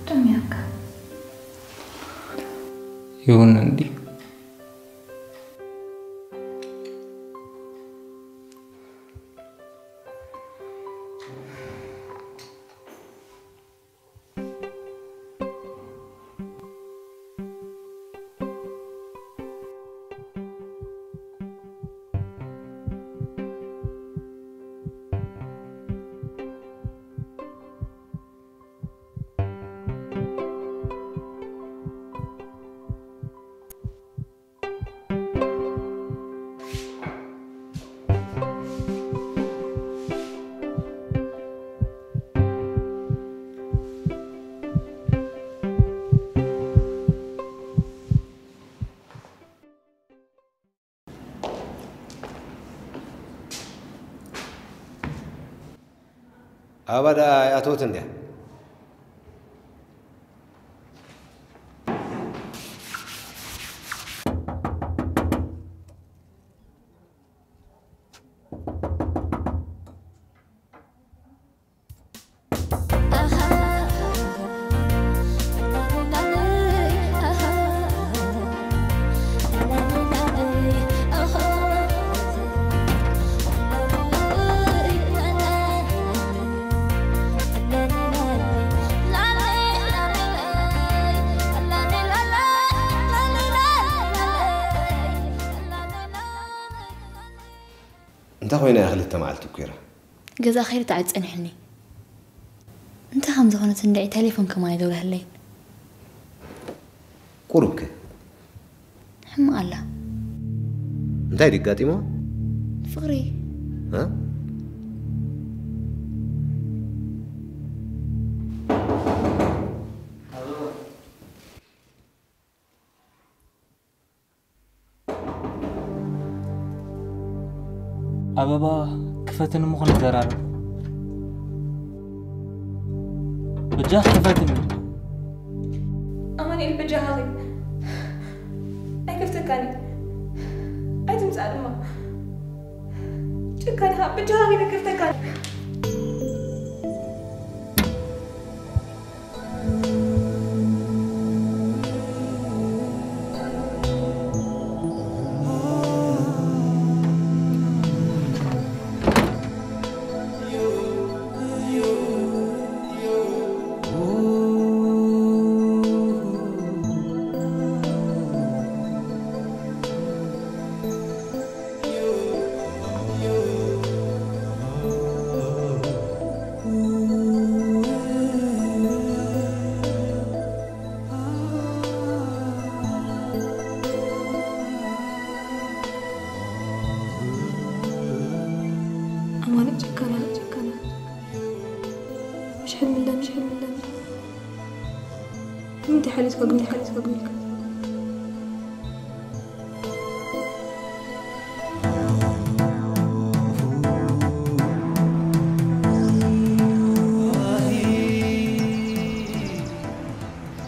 ጥዑም ያካ። ይሁን እንዲ። ኣበባ ደኣ ኣይኣተወትን ድያ? እንታይ ኮይና እያ ክልተ መዓልቲ እኮ ኢራ? ገዛ ከይደ ተዓፀንሕኒ። እንታይ ከም ዝኾነት እንድዒ ቴሌፎን ከማን ኣይደውለህለይን። ቁሩብከ? ሕማቕ ኣላ። እንታይ ድዩ ኣጋጢሞ? ፍቕሪ። እ? ኣበባ፣ ክፈትኒ እሞ ክንዘራረብ። በጃኺ ክፈትኒ። ኣማኑኤል፣ በጃኻ ኺድ። ኣይከፍተካን እዩ። ኣይትምጻእ ድማ። ጨካን ኢኻ። በጃኻ ኺድ፣ ኣይከፍተካን። ማለት ጨካና ጨካና። ምሽ ሕልሚ ኣለኒ፣ ምሽ ሕልሚ ኣለኒ። ንምንታይ ሓሊፍካ ግን፣ ሓሊፍካ ግን?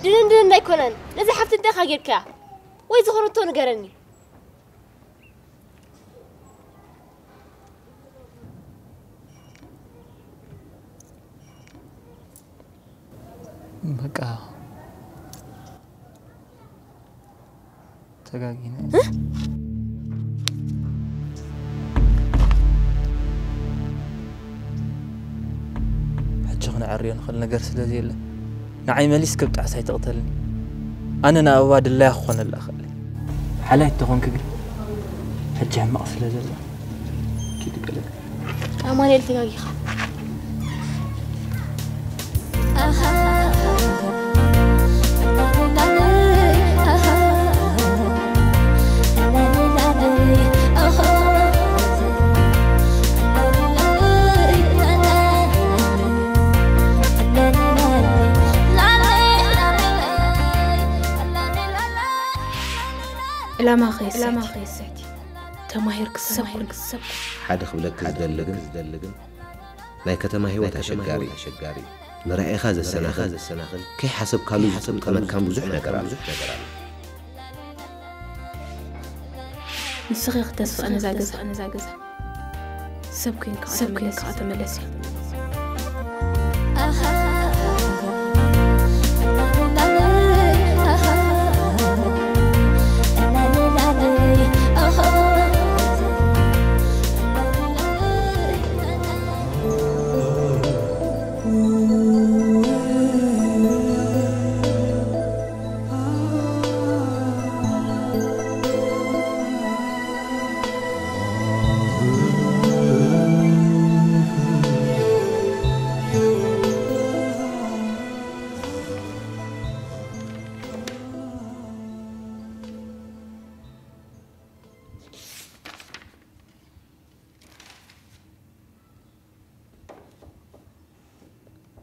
ድንን ድንን ኣይኮነን። ነዚ ሓፍቲ እንታይ ኢኻ ጌርካያ? ወይ ዝኾነቶ ንገረኒ። በቃ ተጋጊነ። ሕጂ ክነዕርዮ ንኽእል ነገር ስለ ዘየለ፣ ንዓይ መሊስ ክብጣዕስ ኣይትቕተልኒ። ኣነ ንኣበባ ድላያ ክኾነላ እኽእል። ሓላይ እንተኾንኪ ግን፣ ሕጂ ሕማቕ ስለ ዘሎ፣ ኪዲ ገለ። ኣማኑኤል፣ ተጋጊኻ። ዕላማ ከየስሕቲ፣ ተማሂር ክሰብ ኩን ክሰብ። ሓደ ክብለኪ ዝደሊ ግን፣ ዝደሊ ግን፣ ናይ ከተማ ህይወት ኣሸጋሪ፣ ኣሸጋሪ፣ ንራእይኻ ዘሰናኽል፣ ዘሰናኽል፣ ከይሓሰብካሉ ዝጥምጠመካን ብዙሕ ነገር ኣሎ። ንስኺ ክተስፍኣ ነዛ ገዛ፣ ነዛ ገዛ። ሰብ ኮይንካ፣ ሰብ ኮይንካ ተመለሲ።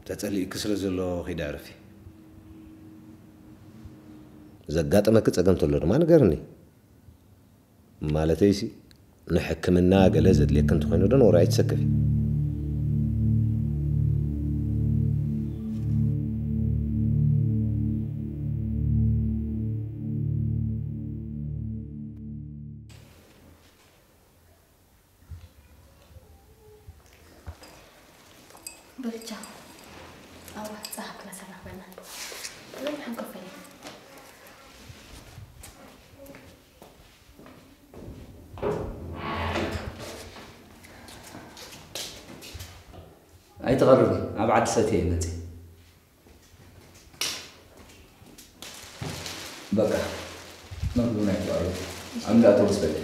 ተጸሊእኪ ስለ ዘሎ ኺዲ ዕረፊ። ዘጋጠመኪ ጸገም ተሎ ድማ ንገርኒ። ማለተይሲ፣ ንሕክምና ገለ ዘድልየኪ እንተኾይኑ ዶ ንወረ ኣይትሰከፊ። በልቻ፣ ኣዋ፣ ጸሓፍ ክነሰናኽበና። ለምን ሓንኮፈይ? ኣይትቐርቢ፣ ኣብ ዓዲ ሰትየ እየ መፅየ። በቃ፣ መግቢ ናይ ተቐርቡ። ኣብ እንዳ ኣውቶቡስ በልዒ።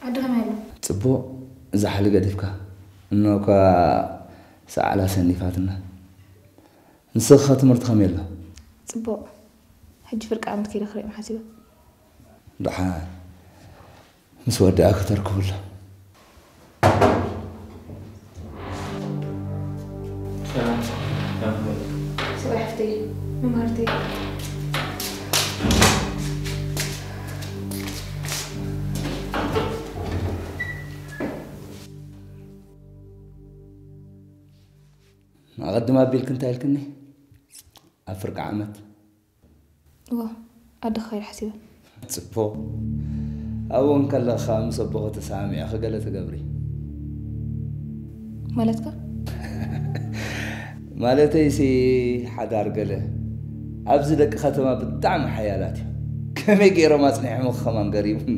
ዓዲ ከመይ ኣሎ? ጽቡቕ፣ እዛ ሓሊ ገዲፍካ። እኖ እኳ ሰዓላ ሰኒፋትና። ንስኻ ትምህርቲ ከመይ ኣሎ? ጽቡቕ። ሕጂ ፍርቂ ዓመት ከይደ ክሪኦም ሓሲበ። ደሓን። ምስ ወድኣ ከተርክቡላ። ሰላም፣ ሰላም። ስራሕ ፍትይ፣ መማርተይ። ኣቐድም ኣቢልክ እንታይ ኢልክኒ? ኣብ ፍርቂ ዓመት። እወ፣ ዓዲ ክኸይድ ሓሲበ። ጽቡቕ። ኣብኡ እንከለኻ ምስ ኣቦኺ ተሰማሚዕኺ ገለ ትገብሪ። ማለትካ? ማለተይሲ ሓዳር ገለ ኣብዚ ደቂ ከተማ ብጣዕሚ ሓያላት እዮም። ከመይ ገይሮም ኣጽኒሖምኺ ከማን ገሪሙኒ።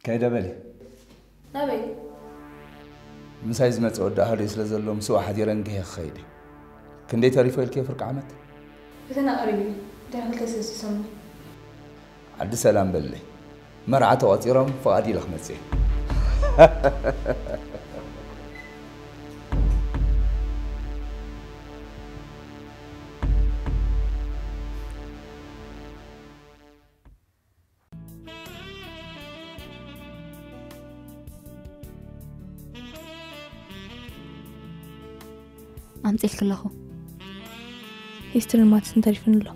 ከይደ በሊ። ናበይ? ምሳይ ዝመጽእ ወዲ ኣህደይ ስለ ዘሎ ምስኡ ሓዲረ እንግሄ ክኸይድ እየ። ክንደይ ተሪፎ ኢልክዮ ፍርቂ ዓመት? ፈተና ቀሪቡ እዩ። ድሕሪ ክልተ ሰለስተ ሰሙን። ዓዲ ሰላም በለይ። መርዓ ተቖጺሮም ፍቓድ ኢለ ክመጽእ እየ። ኣምፅልክ ኣለኹ። ሂስትሪን ማትስን ተሪፍኒ ኣሎ።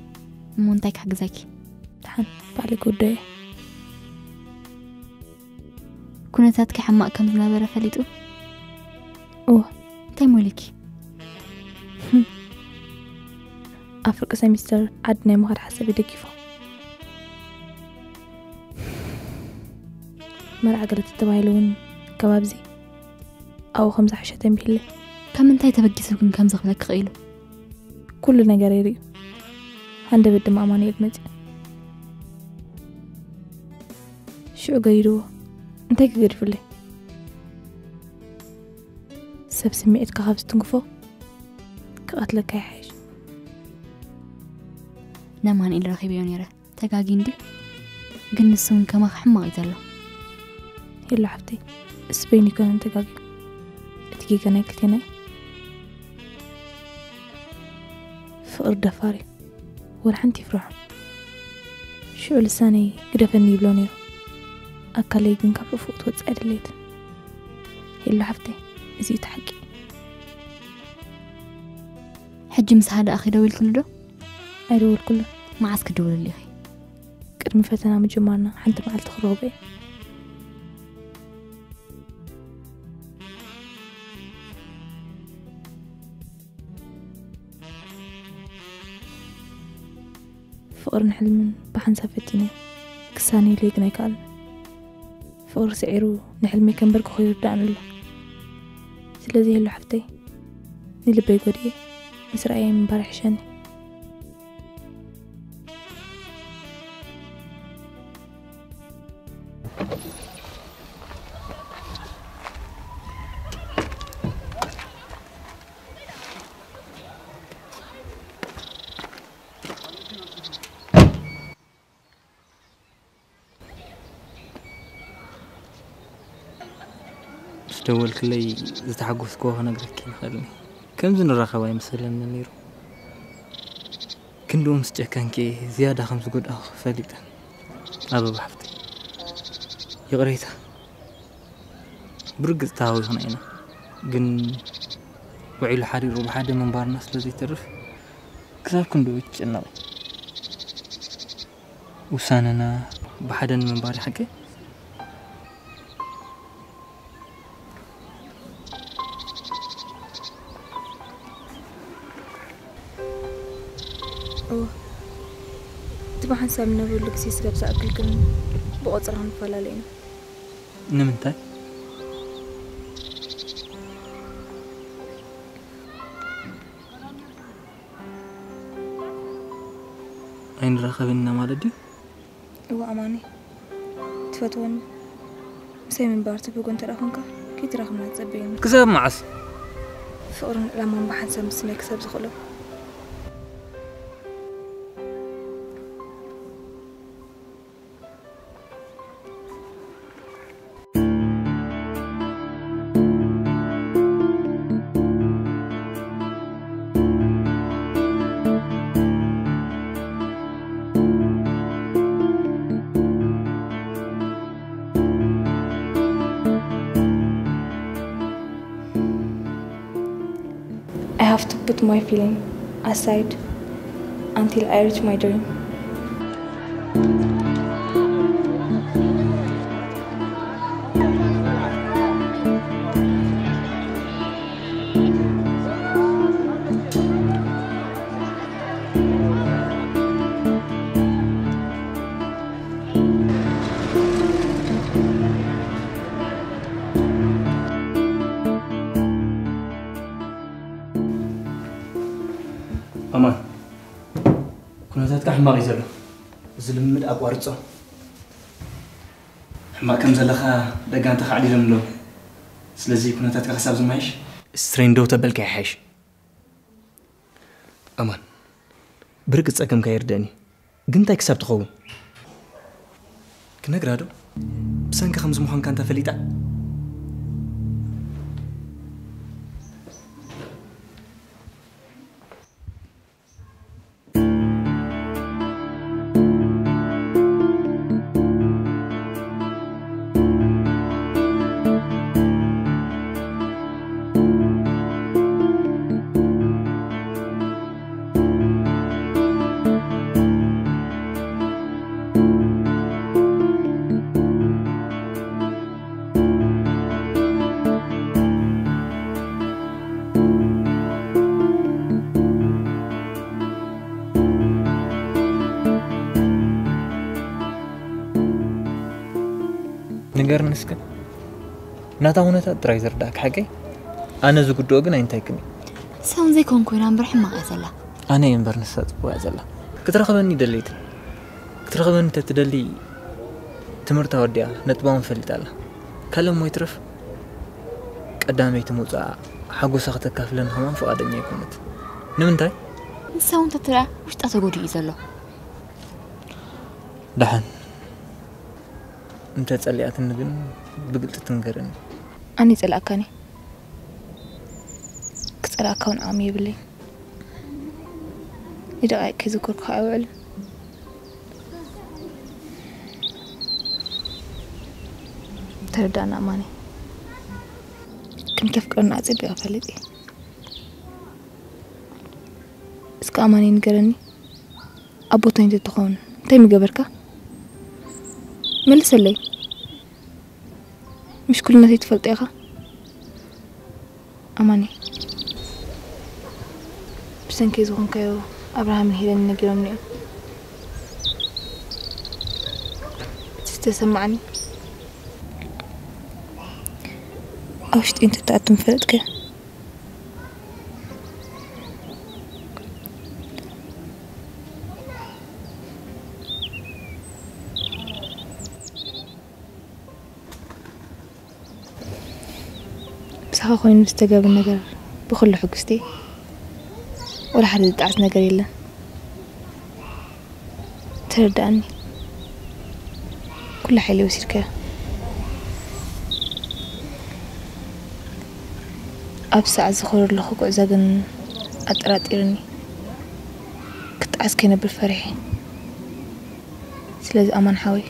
እሞ እንታይ ክሕግዘኪ? ደሓን ባዕሊ ክውደዮ። ኩነታትኪ ሕማቕ ከም ዝነበረ ፈሊጡ? እወ። እንታይ ሞይልኪ? ኣብ ፍርቂ ሰሚስተር ዓዲ ናይ ምኻድ ሓሳብ ይደጊፎ። መርዓ ገለ ተተባሂሉ እውን ከባብዚ ኣብኡ ከም ዝሓሸ ተንቢህለይ። ካብ ምንታይ ተበጊሱ ግን ከም ዘኽብለኪ ክኢሉ? ኩሉ ነገር ይርእዩ። ሃንደበት ድማ ኣማኑኤል መፂኡ። ሽዑ ገዲድዎ። እንታይ ክገድፍለይ? ሰብ ስምዒትካ ካብ ዝትንክፎ ክቐትለካ ይሓይሽ። ነማንኤል ረኺበዮ ነይረ። ተጋጊ እንዲ ግን ንሱ እውን ከማኺ ሕማቕ እዩ ዘሎ። የሎ ሓፍተይ፣ ስበይን ይኮነን ተጋጊ። እቲ ጌጋ ናይ ክልቴና እዩ። ፍቕሪ ደፋር እዩ። ወላ ሓንቲ ይፍርሖ። ሽዑ ልሳነይ ግደፈኒ ይብሎ ነይሩ። ኣካለይ ግን ካብ ርሑቕ ክትወፅእ ኣይደለየትን። የሎ ሓፍተይ፣ እዚ እቲ ሓቂ። ሕጂ ምስ ሃደኣ ክደውልክሉ ዶ? ኣይደወልኩሉ። መዓስ ክድውልሉ ኢኺ? ቅድሚ ፈተና ምጅማርና ሓንቲ መዓልቲ ክረኽቦ እየ። ፍቕርን ሕልምን ብሓንሳብ ፈቲነ ክሳነይለይ ግን ኣይከኣልን። ፍቕሪ ስዒሩ ንሕልመይ ከንበርክኾ ይርዳእኒ ኣሎ። ስለዚ የሎ ሓፍተይ፣ ንልበይ ጎዲኤ ምስ ረኣየ ምንባር ይሕሸኒ። ምስ ደወልክለይ ዝተሓጎስክዎ ክነግረኪ ይኽእል እየ። ከምዚ ንራኸብ ኣይመሰለኒ ነይሩ። ክንድኡ ምስ ጨከንኪ ዝያዳ ከም ዝጎዳእኹ ፈሊጠ። ኣበባ ሓፍተይ፣ ይቕሬታ። ብርግጽ ተሃዊኽና ኢና፣ ግን ውዒሉ ሓዲሩ ብሓደ ምንባርና ስለ ዘይተርፍ ክሳብ ክንድኡ ይጨነቕ። ውሳነና ብሓደ ንምንባር ይሓቂ። እወ፣ እቲ ብሓንሳብ ንነብረሉ ግዜ ስለ ዝኣክል ግን ብቆጽራ ክንፈላለ ኢና። ንምንታይ? ኣይንራኸብን ኢና ማለት ድዩ? እወ ኣማኒ፣ ትፈትወኒ? ምሳይ ምንባር ትብጎ እንተ ደኣ ኾንካ፣ ከይትራኸብና ትጸበየኒ። ክሳብ መዓስ? ፍቕርን ዕላማን ብሓንሳብ ምስናይ ክሳብ ዝኽእሎ። I have to put my feeling aside until I reach my dream. ኣማን፣ ኩነታትካ ሕማቕ እዩ ዘሎ። እዚ ልምምድ ኣቋርጾ። ሕማቕ ከም ዘለኻ ደጋንታ ከዕሊሎም ኣለዉ። ስለዚ ኩነታትካ ክሳብ ዝመሓየሽ ስትሬን ደው ተበልካ ይሓይሽ። ኣማን፣ ብርግጽ ጸገምካ ይርደኒ፣ ግን እንታይ ክሳብ ትኸውን? ክነግራ ዶ? ብሰንኪ ከምዚ ምዃንካ እንተ ፈሊጣ? ገርንስከ ናታ ኩነታት ጥራይ ዝርዳእካ ሓቀይ? ኣነ ዝጉድኦ ግን ኣይንታይክን እዩ። ሰውን ዘይኮን ኮይና እምበር ሕማቕ እያ ዘላ። ኣነ እየ እምበር ንሳ ጽቡቕ እያ ዘላ። ክትረኽበኒ ደለይትን ክትረኽበኒ ተትደሊ ትምህርታ ወዲኣ ነጥባውን ፈሊጣ ኣላ። ካልእ እሞ ይትረፍ ቀዳመይቲ ምውጻኣ ሓጎሳ ከተካፍለኒ ከማን ፍቓደኛ ኣይኮነት። ንምንታይ? ንሳ እውን ተትርኣ ውሽጣ ተጎዲኡ እዩ ዘሎ። ደሓን እንተ ጸሊኣትኒ ግን ብግልጺ ትንገረኒ። ኣነ ይጸልኣካኒ ክጸልኣካ እውን ዓቕሚ የብለይን። ንደቓይቅ ከይዘከርኩኻ ኣይውዕልን። ተረዳእና ኣማኒ። ክንከፍቅረና ኣጸቢቐ ፈልጥ እየ። እስከ ኣማኒ ንገረኒ። ኣቦታይ እንተትኸውን እንታይ ምገበርካ? መልሰለይ። ምሽኩልነተይ ትፈልጦ ኢኻ ኣማኒ። ብሰንከይ ዝኾንካዮ ኣብርሃምን ሄለንን ነጊሮምኒ እዮም። እቲ ዝተሰማዓኒ ኣብ ውሽጢ እንተትኣቱ ምፈለጥከ። ምሳኻ ኮይኑ ዝተገብረ ነገር ብኹሉ ሕጉስቲ እየ። ወላ ሓደ ዝጠዓስ ነገር የለን። ተረዳእኒ። ኩሉ ሓይሊ ወሲድካዮ። ኣብ ሰዓት ዝኸዶ ኣለኹ ጉዕዞ ግን ኣጠራጢርኒ። ክጠዓስ ከይነብር ፈሪሐ። ስለዚ ኣማን ሓወይ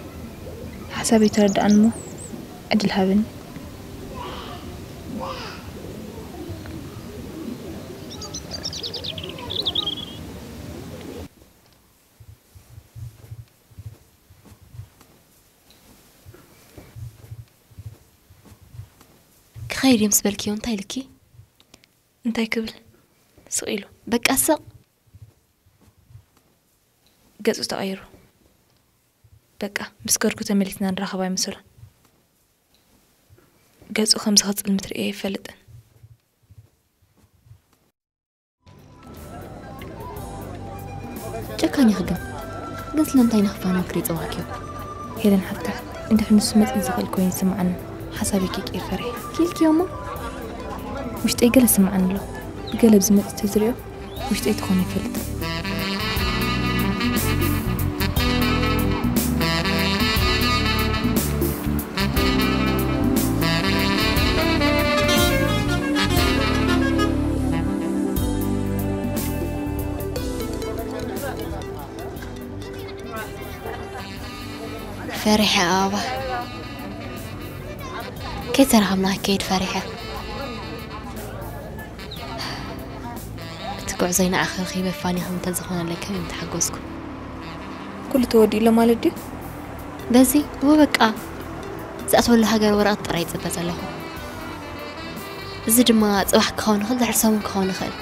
ሓሳበይ ተረዳእኒ እሞ ዕድል ሃበኒ። ክኸይድ እየ ምስ በልክዮ እንታይ ኢልኪ? እንታይ ክብል? ስቕ ኢሉ። በቃ ስቕ። ገጹ ተቐይሩ። በቃ ምስ ከድኩ ተመሊስና ንራኸብ ኣይምሰሎን። ገጹ ከም ዝኸጽል ምትርእየ ኣይፈልጥን። ጨካን ኢኺ ግን። ግን ስለምንታይ ንኽፋኖ ክሪ ጸዋዕክዮ? ሄለን ሓፍታ፣ እንድሕር ንሱ መጺኡ ዝኽእል ኮይኑ ይስምዓኒ። ሓሳበይ ከይቅይር ፈሪሐ። ኪልክዮ እሞ? ውሽጠይ ገለ ይስምዓኒ ኣሎ። ብገለ ብዝመጽእ ተዝሪኦ ውሽጠይ ትኾነ ይፈልጥ። ፈሪሐ ኣበባ። ከይተራኸብና ክከይድ ፈሪሐ። እቲ ጉዕዞይ ንዓኺ ረኺበ ፋኒ ከም እንተዝኾነለይ ከመይ ምተሓጎስኩ። ኩሉ ተወዲኡ ኣሎ ማለት ድዩ? በዚ እወ በቃ። ዝኣተወሉ ሃገር ወረቐት ጥራይ ይጽበ ዘለኹ። እዚ ድማ ጽባሕ ክኸውን ይኽእል፣ ድሕሪ ሰሙን ክኸውን ይኽእል።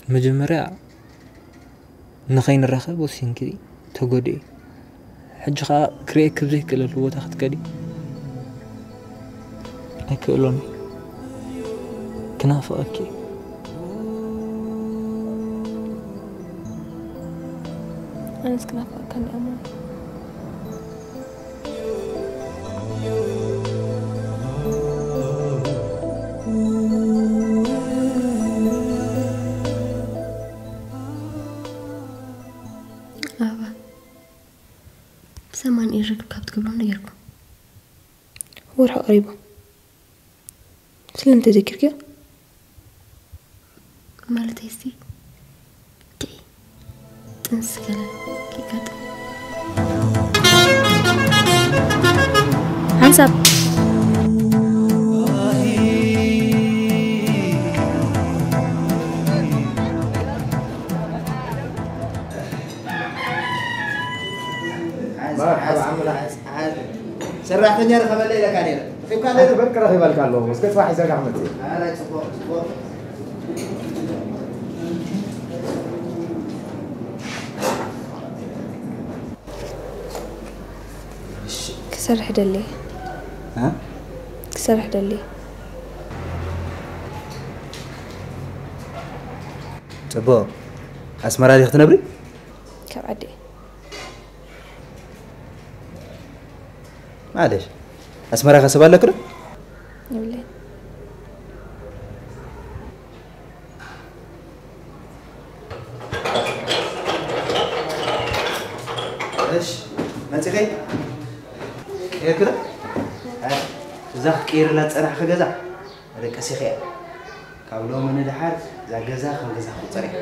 መጀመርያ ንኸይንራኸብ ወሲንኪ ተጎድኢ። ሕጂ ኸኣ ክርእየኪ ብዘይክእለሉ ቦታ ክትከዲ ኣይክእሎን። ክናፍቐኪ። ኣነስ ክናፍቐካ እየ ኣማን። ኣበባ፣ ብሰማን ርክብ ካብ ትገብሮም ነገርኩም። ወርሑ ቀሪቡ። ስለምንታይ ዘኪርክዮ? ማለተይ እስቲ ጥንስ ገለ ከጋጥም። ሓንሳብ። መርሓባ ዓምና። ሰራሕተኛ ረኸበለ ኢለካ ነይረ። ረኺብካ ኣለዶ? ኣቲ በርቂ ረኺበልካ ኣለኹ። እስከ ጽባሕ ይዘርጋሕ መጽእ። ኣረ፣ ጽቡቕ፣ ጽቡቕ። ክሰርሕ ደሊ። እ? ክሰርሕ ደሊ። ጽቡቕ። ኣስመራ ዲኺ ትነብሪ? ካብ ዓዲ። ማለሽ፣ ኣስመራ ከ ሰብ ኣለኪ ዶ? የብለይን። እሺ፣ መጺኺ? ቀይርኪ ዶ? ኣይ፣ እዛ ክትቀይርላ ዝጸናሕኺ ገዛ መደቀሲኺ እያ። ካብ ሎሚ ንደሓር እዛ ገዛ ከም ገዛ ክቁጸር እያ።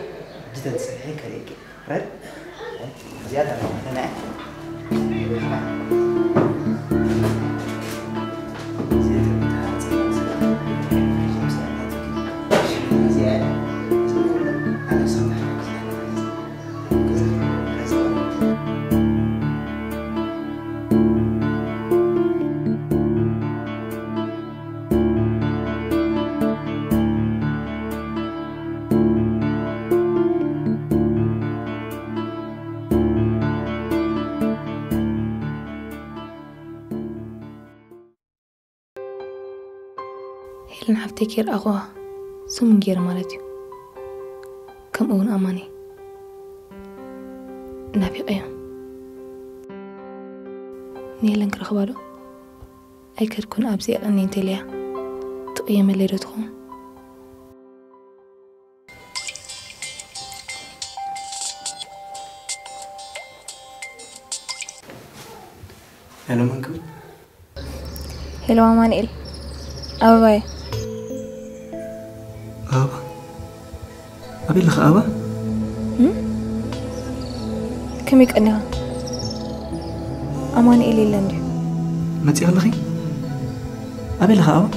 ሕጂ ተንጽሕሒ ከርእየኪ። ረት? እዚኣ ተመልክተና እያ። ሄለን ሓፍተይ ከይረኣኹዋ ሰሙን ገይረ ማለት እዩ። ከምኡ እውን ኣማኒ ናፊቐዮ። ንሄለን ክረኽባ ዶ? ኣይከድኩን፣ ኣብዚ የቐኒ እንተልያ ትቕየመለይ ዶ ትኸውን? ሄሎ፣ መን ክብል? ሄሎ፣ ኣማኑኤል። ኣበባየ። ኣበባ? ኣበይ ኣለኻ ኣበባ? እም? ከመይ ቀኒኻ? ኣማኑኤል የለን ድዩ? መጺእ ኣለኺ? ኣበይ ኣለኻ ኣበባ?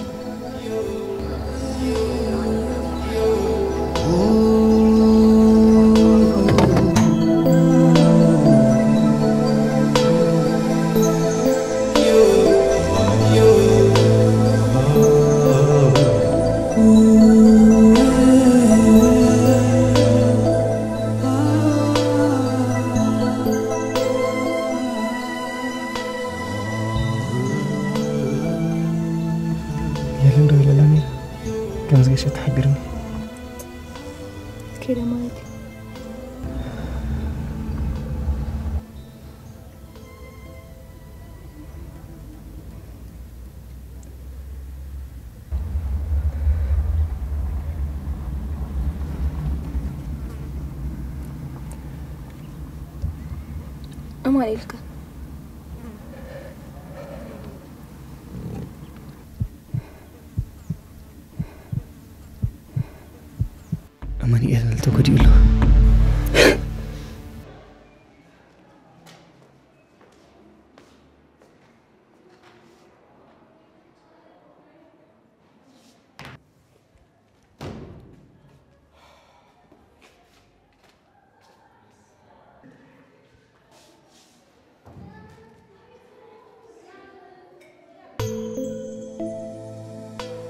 የለን ዶ ኢለላ ነይረ። ከም ዝገሸት ተሓቢርኒ። ከይደ ማለት እዩ። ኣማኑኤል ከ? ኣማኑኤል ተጎዲኡ ኣሎ።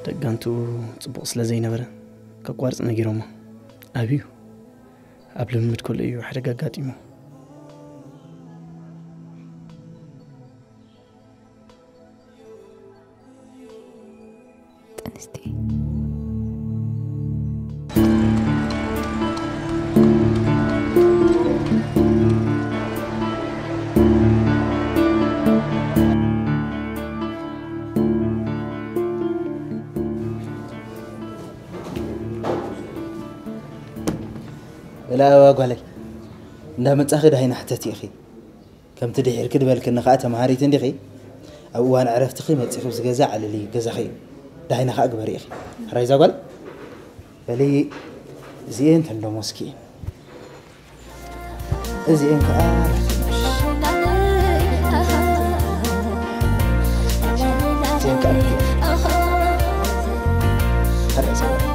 ደቂ ጋንትኡ ጽቡቕ ስለ ዘይነበረ ከቋርጽ ነጊሮሞ። ኣብዩ ኣብ ልምምድ ከሎ እዩ ሓደጋ ኣጋጢሙ። ጥንስቲ። ወላ ኣበባ ጓለይ፣ እንዳ መጻኺ ዳሂና ሕተቲ ኢኺ። ከምቲ ድሒርኪ ዝበልክኒ ከኣ ተማሃሪት እንዲኺ፣ ኣብ እዋን ዕረፍትኺ መጺኺ ኣብዚ ገዛ ኣዕልሊ፣ ገዛኺ እዩ። ዳሂና ከኣ ግበሪ ኢኺ። ሕራይ እዛ ጓል? በሊ እዚኤን ተንደሞስኪ እየን። እዚኤን ከኣ እዚኤን ከኣ ሕራይ እዛ ጓል?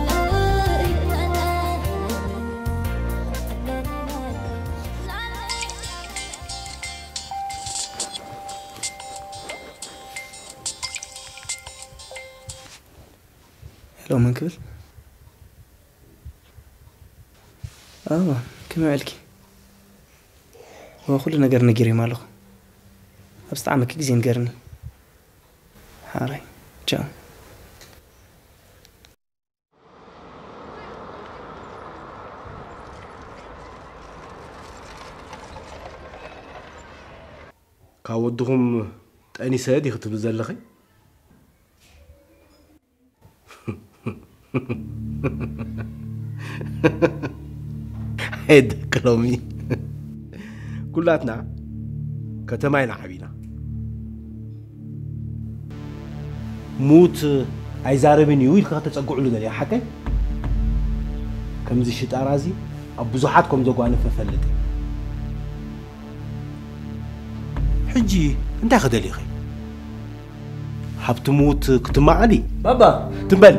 ሄሎ፣ መን ክብል? ኣዋ፣ ከመይ ውዕልኪ? ወ፣ ኩሉ ነገር ነጊረዮም ኣለኹ። ኣብ ዝጠዓመኪ ግዜ ንገርኒ። ሓራይ፣ ቻው። ካብ ወድኹም ጠኒሰ ዲኺ ትብሊ ዘለኺ? ኣይ ደቂ ሎሚ። ኩላትና ከተማ ኢና ዓቢና። ሙት ኣይዛረብን እዩ ኢልካ ከተጸግዕሉ ደልያ ሓቀይ? ከምዚ ሽጣራ እዚ ኣብ ብዙሓት ከም ዘጓነፈ ፈልጥ። ሕጂ እንታይ ክደልይኺ? ሃብቲ ሙት ክትመዓዲ? ባባ! ትም በል!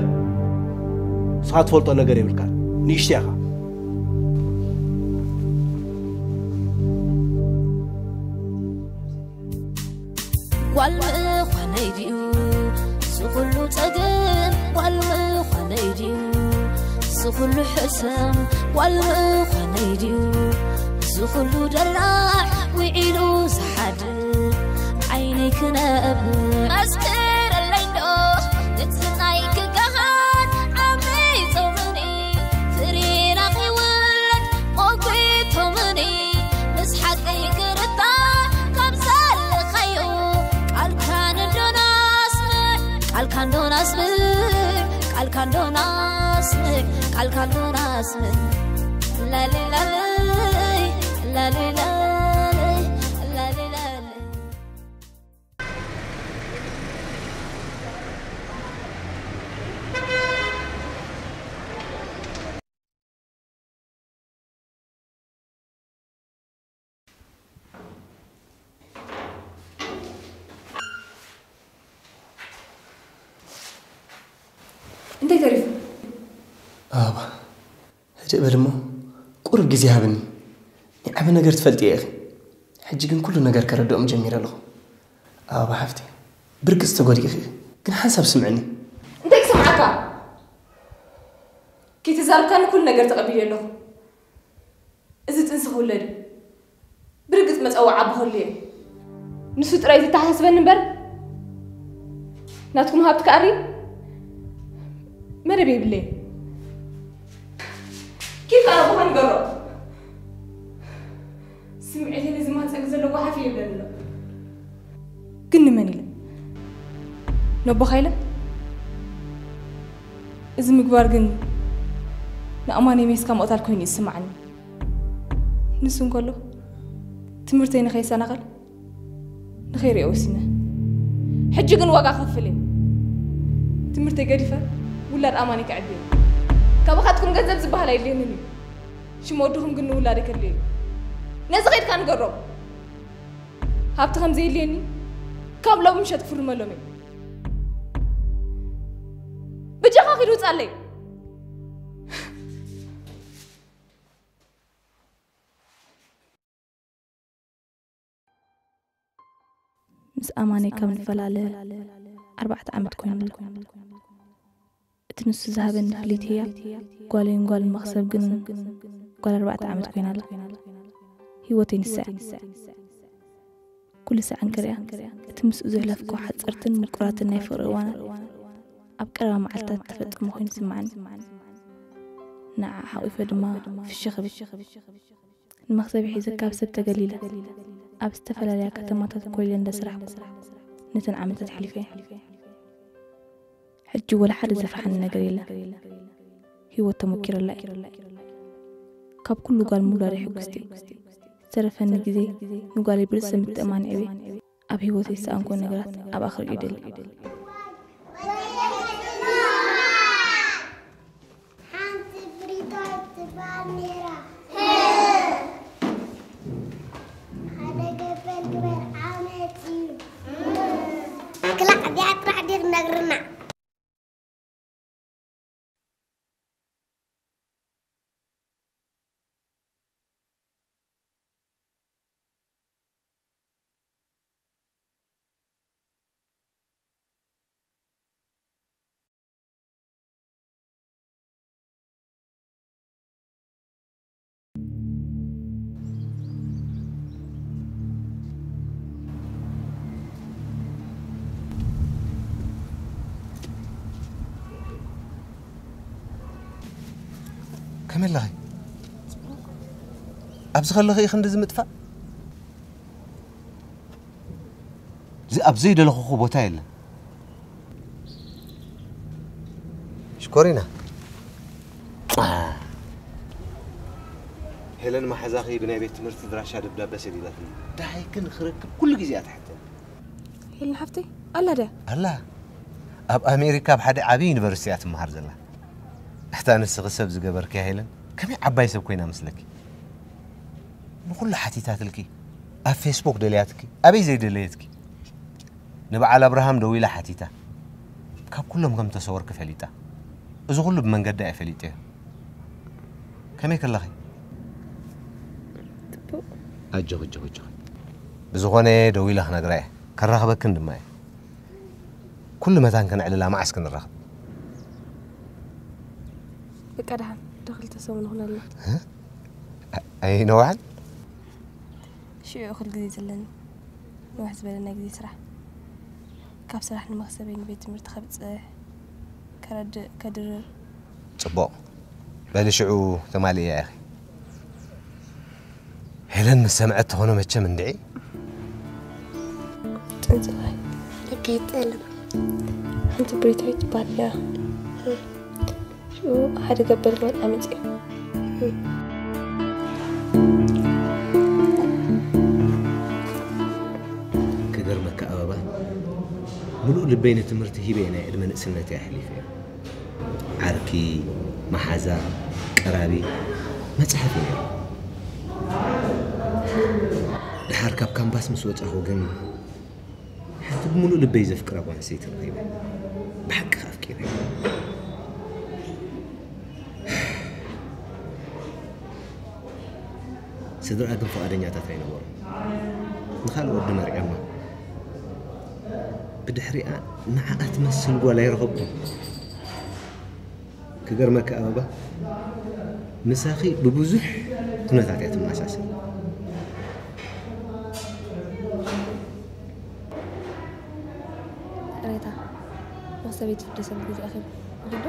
ንስኻ ትፈልጦ ነገር የብልካን። ንእሽቶ ኢኻ። ጓል ምዃነይ ድዩ ዝኹሉ ጸገም? ጓል ምዃነይ ድዩ ዝኹሉ ሕሰም? ጓል ምዃነይ ድዩ ዝኹሉ ደራዕ ውዒሉ ዝሓድር? ዓይነይ ክነብ መስክረለይ እንዶ ንትሕትናይ ክገሃድ ዓመይ ጾምኒ ፍሬ ናኺ ውለድ ሞጒቶምኒ ምስ ሓቂ ክርታ ካብ ዘለኻዮ ቃልካ ንዶና ኣስምዕ ቃልካ ንዶና ኣስምዕ ቃልካ ንዶና ኣስምዕ ቃልካ ንዶና ኣስምዕ ላሊላለይ ላሊላለይ ላሊላለይ እንታይ ተሪፉ? ኣባ፣ ህድእ በል እሞ፣ ቁሩብ ግዜ ሃብኒ። ናይ ዓቢ ነገር ትፈልጥዮ ኢኺ። ሕጂ ግን ኩሉ ነገር ከረድኦም ጀሚረ ኣለኹ። ኣባ ሓፍቲ፣ ብርግጽ ተጎዲእኺ ኢኺ። ግን ሓንሳብ ስምዕኒ። እንታይ ክሰምዓካ? ከይተዛረብካኒ ኩሉ ነገር ተቐቢለ ኣለኹ። እዚ ጥንሲ ክውለድ እዩ። ብርግጽ መጸውዓ ብኸሉ እየ። ንሱ ጥራይ ዘተሓሳስበኒ እምበር፣ ናትኩም ሃብቲ ክኣሪ መደብ የብለይን። ኪድ ኣቦኻ ንገሮ። ስምዒተይ ነዚ ማህጸንኪ ዘሎ ጓሓፍ እየ ይብለኒ ኣሎ። ግን ንመን ኢለ? ነቦኻ ኢለ? እዚ ምግባር ግን ንኣማነይ ሜስካ ምቕታል ኮይኑ እዩ ዝስምዓኒ። ንሱ እንከሎ ትምህርተይ ንኸይሰናኸል ንኸይሪኦ ወሲነ። ሕጂ ግን ዋጋ ክኸፍል እየ። ትምህርተይ ገዲፈ ውላድ ኣማነይ ከዕቢ እየ። ካባኻትኩም ገንዘብ ዝበሃል ኣየድልየንን እዩ። ሽም ወድኹም ግን ንውላደይ ከድልዮ እዩ። ነዚ ኸይድካ ንገሮም። ሃብቲ ከም ዘየድልየኒ ካብ ሎሚ ምሸት ክፍርመሎም እየ። ብጃኻ ኺድ ውጻለይ። ምስ ኣማነይ ካብ ንፈላለ ኣርባዕተ ዓመት ኮይኑ ኣሎ። እቲ ንሱ ዝሃበኒ ፍልይቲ ህያብ ጓለይን ጓልን መኽሰብ ግን ጓል ኣርባዕተ ዓመት ኮይና ኣላ። ህይወተይ ንሳ እያ። ኩሉ ሳዕ እንክሪኣ እቲ ምስኡ ዘሕለፍክዎ ሓጸርትን ምቁራትን ናይ ፍቕሪ እዋናት ኣብ ቀረባ መዓልታት እተፈጸመ ኮይኑ ይስምዓኒ። ንዓኣ ሓቒፈ ድማ ፍሽኽ እብል። ንመኽሰብ ሒዘ ካብ ሰብ ተገሊለ ኣብ ዝተፈላለያ ከተማታት ኮሊለ እንዳሰራሕኩ ነተን ዓመታት ኣሕሊፈ እየ። ሕጂ ወላ ሓደ ዘፍርሓኒ ነገር የለን። ህይወት ተመኪረላ እየ። ካብ ኩሉ ጓል ምውላደይ ሕጉስቲ እየ። ዝተረፈኒ ግዜ ንጓለይ ብርእሰ ምትእምማን የዕብየ። ኣብ ህይወተይ ዝሰኣንኩዎ ነገራት ኣብኣ ክርእዮ ይደሊ። ሓንቲ ብሪቶ ትበሃል ነይራ። ሓደ ገበል ግበር ዓመት እዩ። ክላዕ እዚኣ ጥራሕ ድዩ ክነግርና? ከመይ ኣለኺ? ኣብዚ ከለኺ ኢኺ ክንድዚ ምጥፋእ? እዚ ኣብ ዘይደለኹኹ ቦታ የለን። ሽኮሪና። ሄለን መሓዛኺ ብናይ ቤት ትምህርቲ ድራሻ ደብዳበ ሰዲዳትኒ። ደሃይክን ክረክብ ኩሉ ግዜ እያ ትሓተኒ። ሄለን ሓፍተይ ኣላ ድያ? ኣላ። ኣብ ኣሜሪካ ኣብ ሓደ ዓብዪ ዩኒቨርሲቲ እያ ትመሃር ዘላ። እታ ንስኺ ሰብ ዝገበርክያ ሄለን ከመይ ዓባይ ሰብ ኮይና መስለኪ? ንኹሉ ሓቲታትልኪ፣ ኣብ ፌስቡክ ደልያትኪ፣ ኣበይ ዘይደለየትኪ? ንበዓል ኣብርሃም ደዊላ ሓቲታ፣ ካብ ኩሎም ከም ተሰወርኪ ፈሊጣ። እዚ ኩሉ ብመንገዳ እየ ፈሊጠዮ። ከመይ ከለኺ? ጽቡቕ። ኣጆኺ፣ ኣጆኺ፣ ኣጆኺ። ብዝኾነ ደዊለ ክነግራ እየ፣ ከራኽበክን ድማ እየ። ኩሉ መታን ከነዕልላ መዓስ ክንራኸብ? በቃ ደሓን፣ ዶ ክልተ ሰሙን ይኹነልና። እ? ኣ-፣ ኣይነውሐን? ሽዑ እኹል ግዜ ዘለኒ። ንውሕ ዝበለ ናይ ግዜ ስራሕ። ካብ ስራሕ ንመኽሰበይ ንቤት ትምህርቲ ከብጽሕ፣ ከረድእ፣ ከድርር። ጽቡቕ። በሊ ሽዑ ተማልእያ ኢኺ። ሄለን ምስ ሰምዐት ትኾኖ መቸም እንድዒ። ጽንጽዋይ። ደቂ ጠለም። ሓንቲ ብሪታዊት ትበሃል እያ። ሽዑ ሓደ ገበል ማን ኣመጺኡ። ክገርመካ ኣበባ፣ ምሉእ ልበይ ንትምህርቲ ሂበ እየ ናይ ዕድመ ንእስነተይ ኣሕሊፈዮ። ዓርኪ፣ መሓዛ፣ ቀራቢ፣ መጽሓፍ እዩ ነይሩ። ደሓር ካብ ካምፓስ ምስ ወጻኹ ግን ሓንቲ ብምሉእ ልበይ ዘፍቅራ ጓል ኣንስተይቲ ረኺበ። ብሓቂ ኣፍቂረ። ስድራኣ ግን ፍቓደኛታት ኣይነበሩን። ንኻልእ ወዲ መርዕዮማ። ብድሕሪኣ ንዓኣ ትመስል ጓል ኣይረኸብኩን። ክገርመካ ኣበባ፣ ምሳኺ ብብዙሕ ኩነታት እያ ትመሳሰል። ቅሬታ፣ መኽሰበይ ትፍደሰሉ ግዜ ኣኺሉ። ግዶ?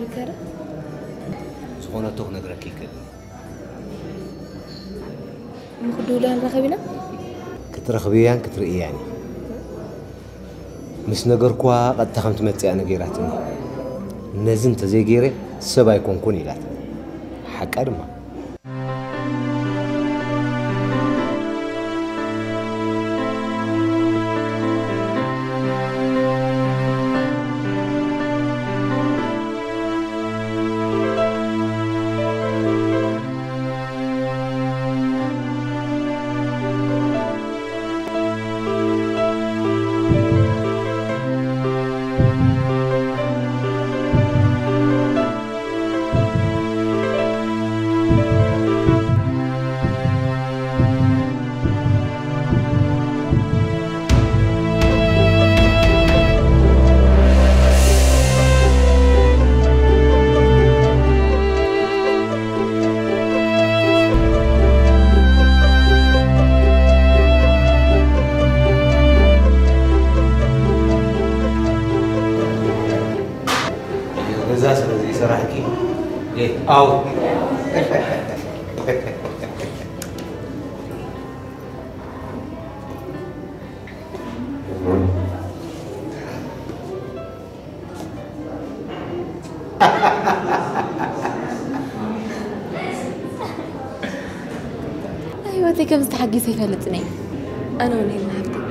ይከረ? ዝኾነቶ ክነግረኪ ይክእል። ምኽዱላ ንራኸብ ኢና? ክትረኽብያን ክትርእያን እዩ። ምስ ነገርኩዋ ቀጥታ ከም ትመጽእ እያ ነጊራትኒ። ነዚ እንተዘይገይረ ሰብ ኣይኮንኩን ኢላትኒ። ሓቃ ድማ። ኣው። ህይወተይ ከም ዝተሓጊሰ ይፈልጥን እየ። ኣነ እውን ሄለን ሓፍተይ።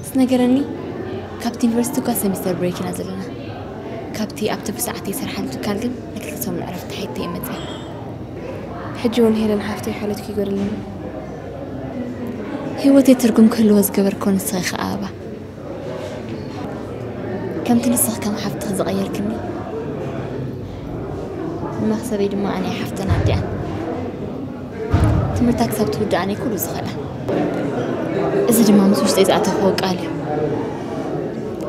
ዝነገረኒ፣ ካብቲ ዩኒቨርሲቲ እኳ ሰሚስተር ብሬክ ኢና ዘለና። ካብቲ ኣብ ትርፊ ሰዓት ይሰርሓሉ ትካል ግን ንክልተ ሰሙን ዕረፍቲ ሓይተ እየ መፅየ። ሕጂ እውን ሄለን ሓፍተይ ሓልዮትኪ ይጎድለኒ። ህይወተይ ትርጉም ክህልዎ ዝገበርክዎ ንስኺ ኢኺ ኣበባ። ከምቲ ንስኺ ከም ሓፍትኺ ዝቐየርክኒ፣ ንመኽሰበይ ድማ ኣነ ሓፍተን ኣዲኣን። ትምህርታ ክሳብ ትውድእ ኣነ ኩሉ ዝኽእላ። እዚ ድማ ምስ ውሽጠይ ዝኣተኽዎ ቃል እዩ።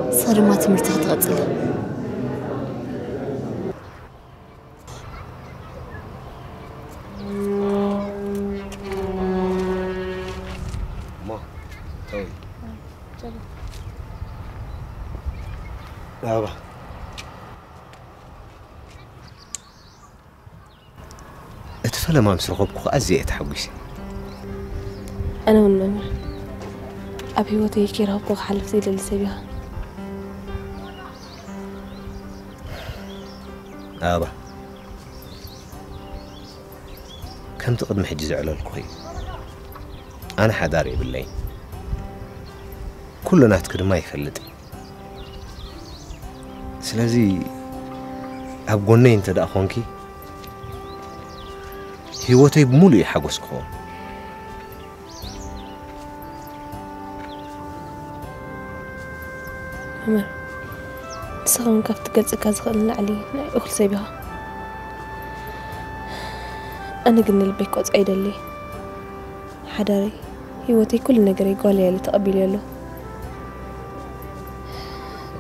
ንስኺ ድማ ትምህርትኺ ትቕጽሊ። እሞ ተውይ። ኣበባ፣ እቲ ፈለማ ምስ ረኸብኩ ኣዝየ እየ ተሓጒሰ። ኣነ እውን መምህር፣ ኣብ ህይወተይ ከይረኸብኩ ክሓልፍ ዘይደሊ ሰብ ኢኻ። ኣበባ፣ ከምቲ ቅድሚ ሕጂ ዘዕለልኩኺ፣ ኣነ ሓዳር የብለይን። ኩሉ ናትኪ ድማ ይፈልጥ እየ። ስለዚ ኣብ ጎነይ እንተ ደኣ ኾንኪ፣ ህይወተይ ብምሉእ እዩ ሓጎስ ክኸውን። መምህር፣ ንስኻ እውን ካብቲ ክገልጸካ ዝኽእል ንላዕሊ ናይ እኹል ሰብ ኢኻ። ኣነ ግን ንልበይ ክቆጽዖ ይደሊ። ሓዳረይ፣ ህይወተይ፣ ኩሉ ነገረይ ጓለይ ኢለ ተቐቢለዮ ኣለኹ።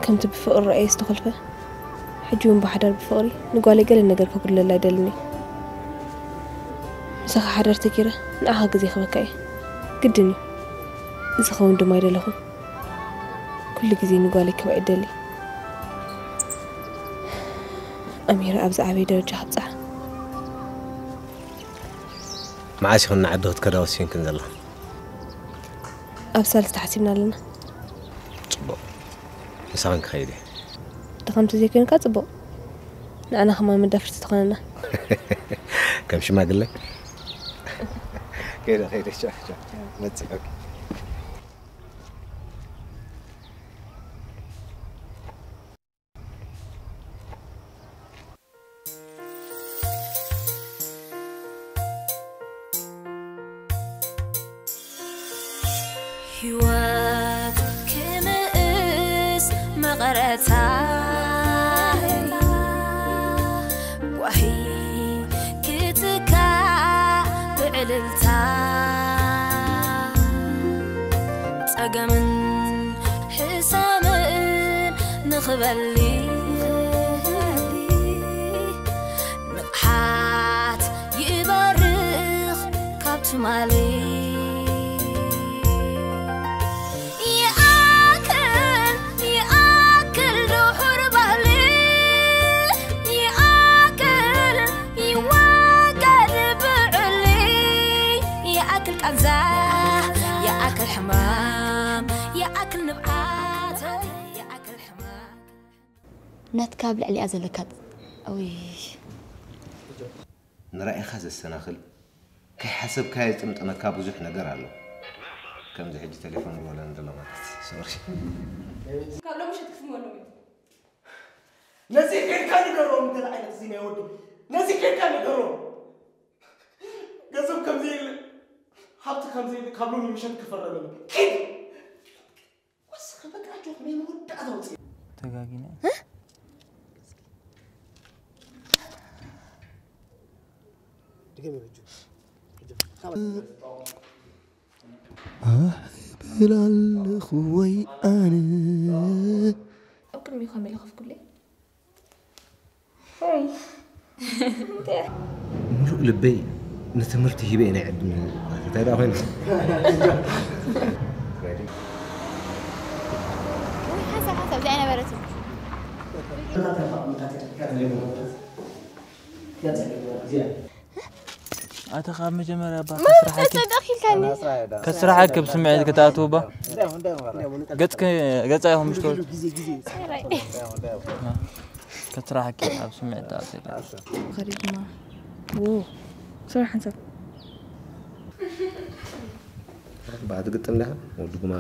ከምቲ ብፍቕሪ ርኣየ ዝተኾልፈ፣ ሕጂ እውን ብሓዳር ብፍቕሪ ንጓለይ ገለ ነገር ከጉድለላ ኣይደልን እየ። ምሳኻ ሓዳር ተጊረ ንዓኻ ግዜ ክህበካ እየ። ግድን እዩ። እዚ ክኸውን ድማ ኣይደለኹን። ኩሉ ግዜ ንጓለይ ክበዕ ይደሊ። ኣሚረ ኣብ ዝዓበየ ደረጃ ከብጽሓ። መዓስ ኢኽን ንዓዲ ክትከዳ ወሲንክን ዘለኽን? ኣብ ሳልስቲ ሓሲብና ኣለና። ጽቡቕ። ምሳኽን ክኸይድ እየ። ድኻም ተዘይኮይንካ ጽቡቕ። ንዓና ከማን መዳፍርቲ ትኾነና። ከም ሽማግለ። ከይደ፣ ከይደ፣ ቻው፣ ቻው። መጽእ፣ ኦኬ። ህይወት ክምእስ መቐረታ ጓሂ ክትካእ ብዕልልታ ጸገምን ሕሰምን ንኽበሊ ንቕሓት ይበርኽ ካብ ትማሊ። ይኣክል ይኣክል ድሑር ባህሊ ይኣክል ይወገድ ብዕሊ ይኣክል ቃንዛ ይኣክል ሕማም ይኣክል ንብዓት ይኣክል ሕማም። ናትካ ኣብ ልዕሊኣ ዘለካ ጥ- ውይ ንራኢኻ ዘሰናኽል፣ ከይሓሰብካዮ ዝጥምጠመካ ብዙሕ ነገር ኣሎ። ከምዚ ሕጂ ቴሌፎን ይወለን ዘሎ ማለት፣ ሶሪ። ካብ ሎሚ ምሸት ክስምዖ ኣለዎ። ነዚ ኬድካ ንገሮም፣ እንታይ ዓይነት እዚ ናይ ወዲ፣ ነዚ ኬድካ ንገሮም። ገንዘብ ከም ዘየለ፣ ሃብቲ ከም ዘየለ ካብ ሎሚ ምሸት ክፈረመኒ። ኪድ! ወስኺ በቃ ኣጆኺ ናይ መወዳእታ ውፅኢ። ተጋጊነ። ኣሕ ብል ኣለኹ ወይ ኣነ። ኣብ ቅድሚኡ ካሜራ ከፍኩለይ። ምሉእ ልበይ ንትምህርቲ ሂበ እየ ናይ ዕድመ። እንታይ ደኣ ኮይኑ? ሓሳብ ሓሳብ እዚኣ ነበረትን። ኣታ ካብ መጀመርያ ባ ከስራሓኪ ከስራሓኪ ብስምዒት ክትኣትዉ ባ ገጽ ገጻ ኢኹም ምሽኮል ከስራሓኪ ኣብ ስምዒት ትኣትዉ ካሪዝማ ዎ ስራሕ ሓንሳብ ባቲ ግጥም ዲኻ ወዲ ጉማ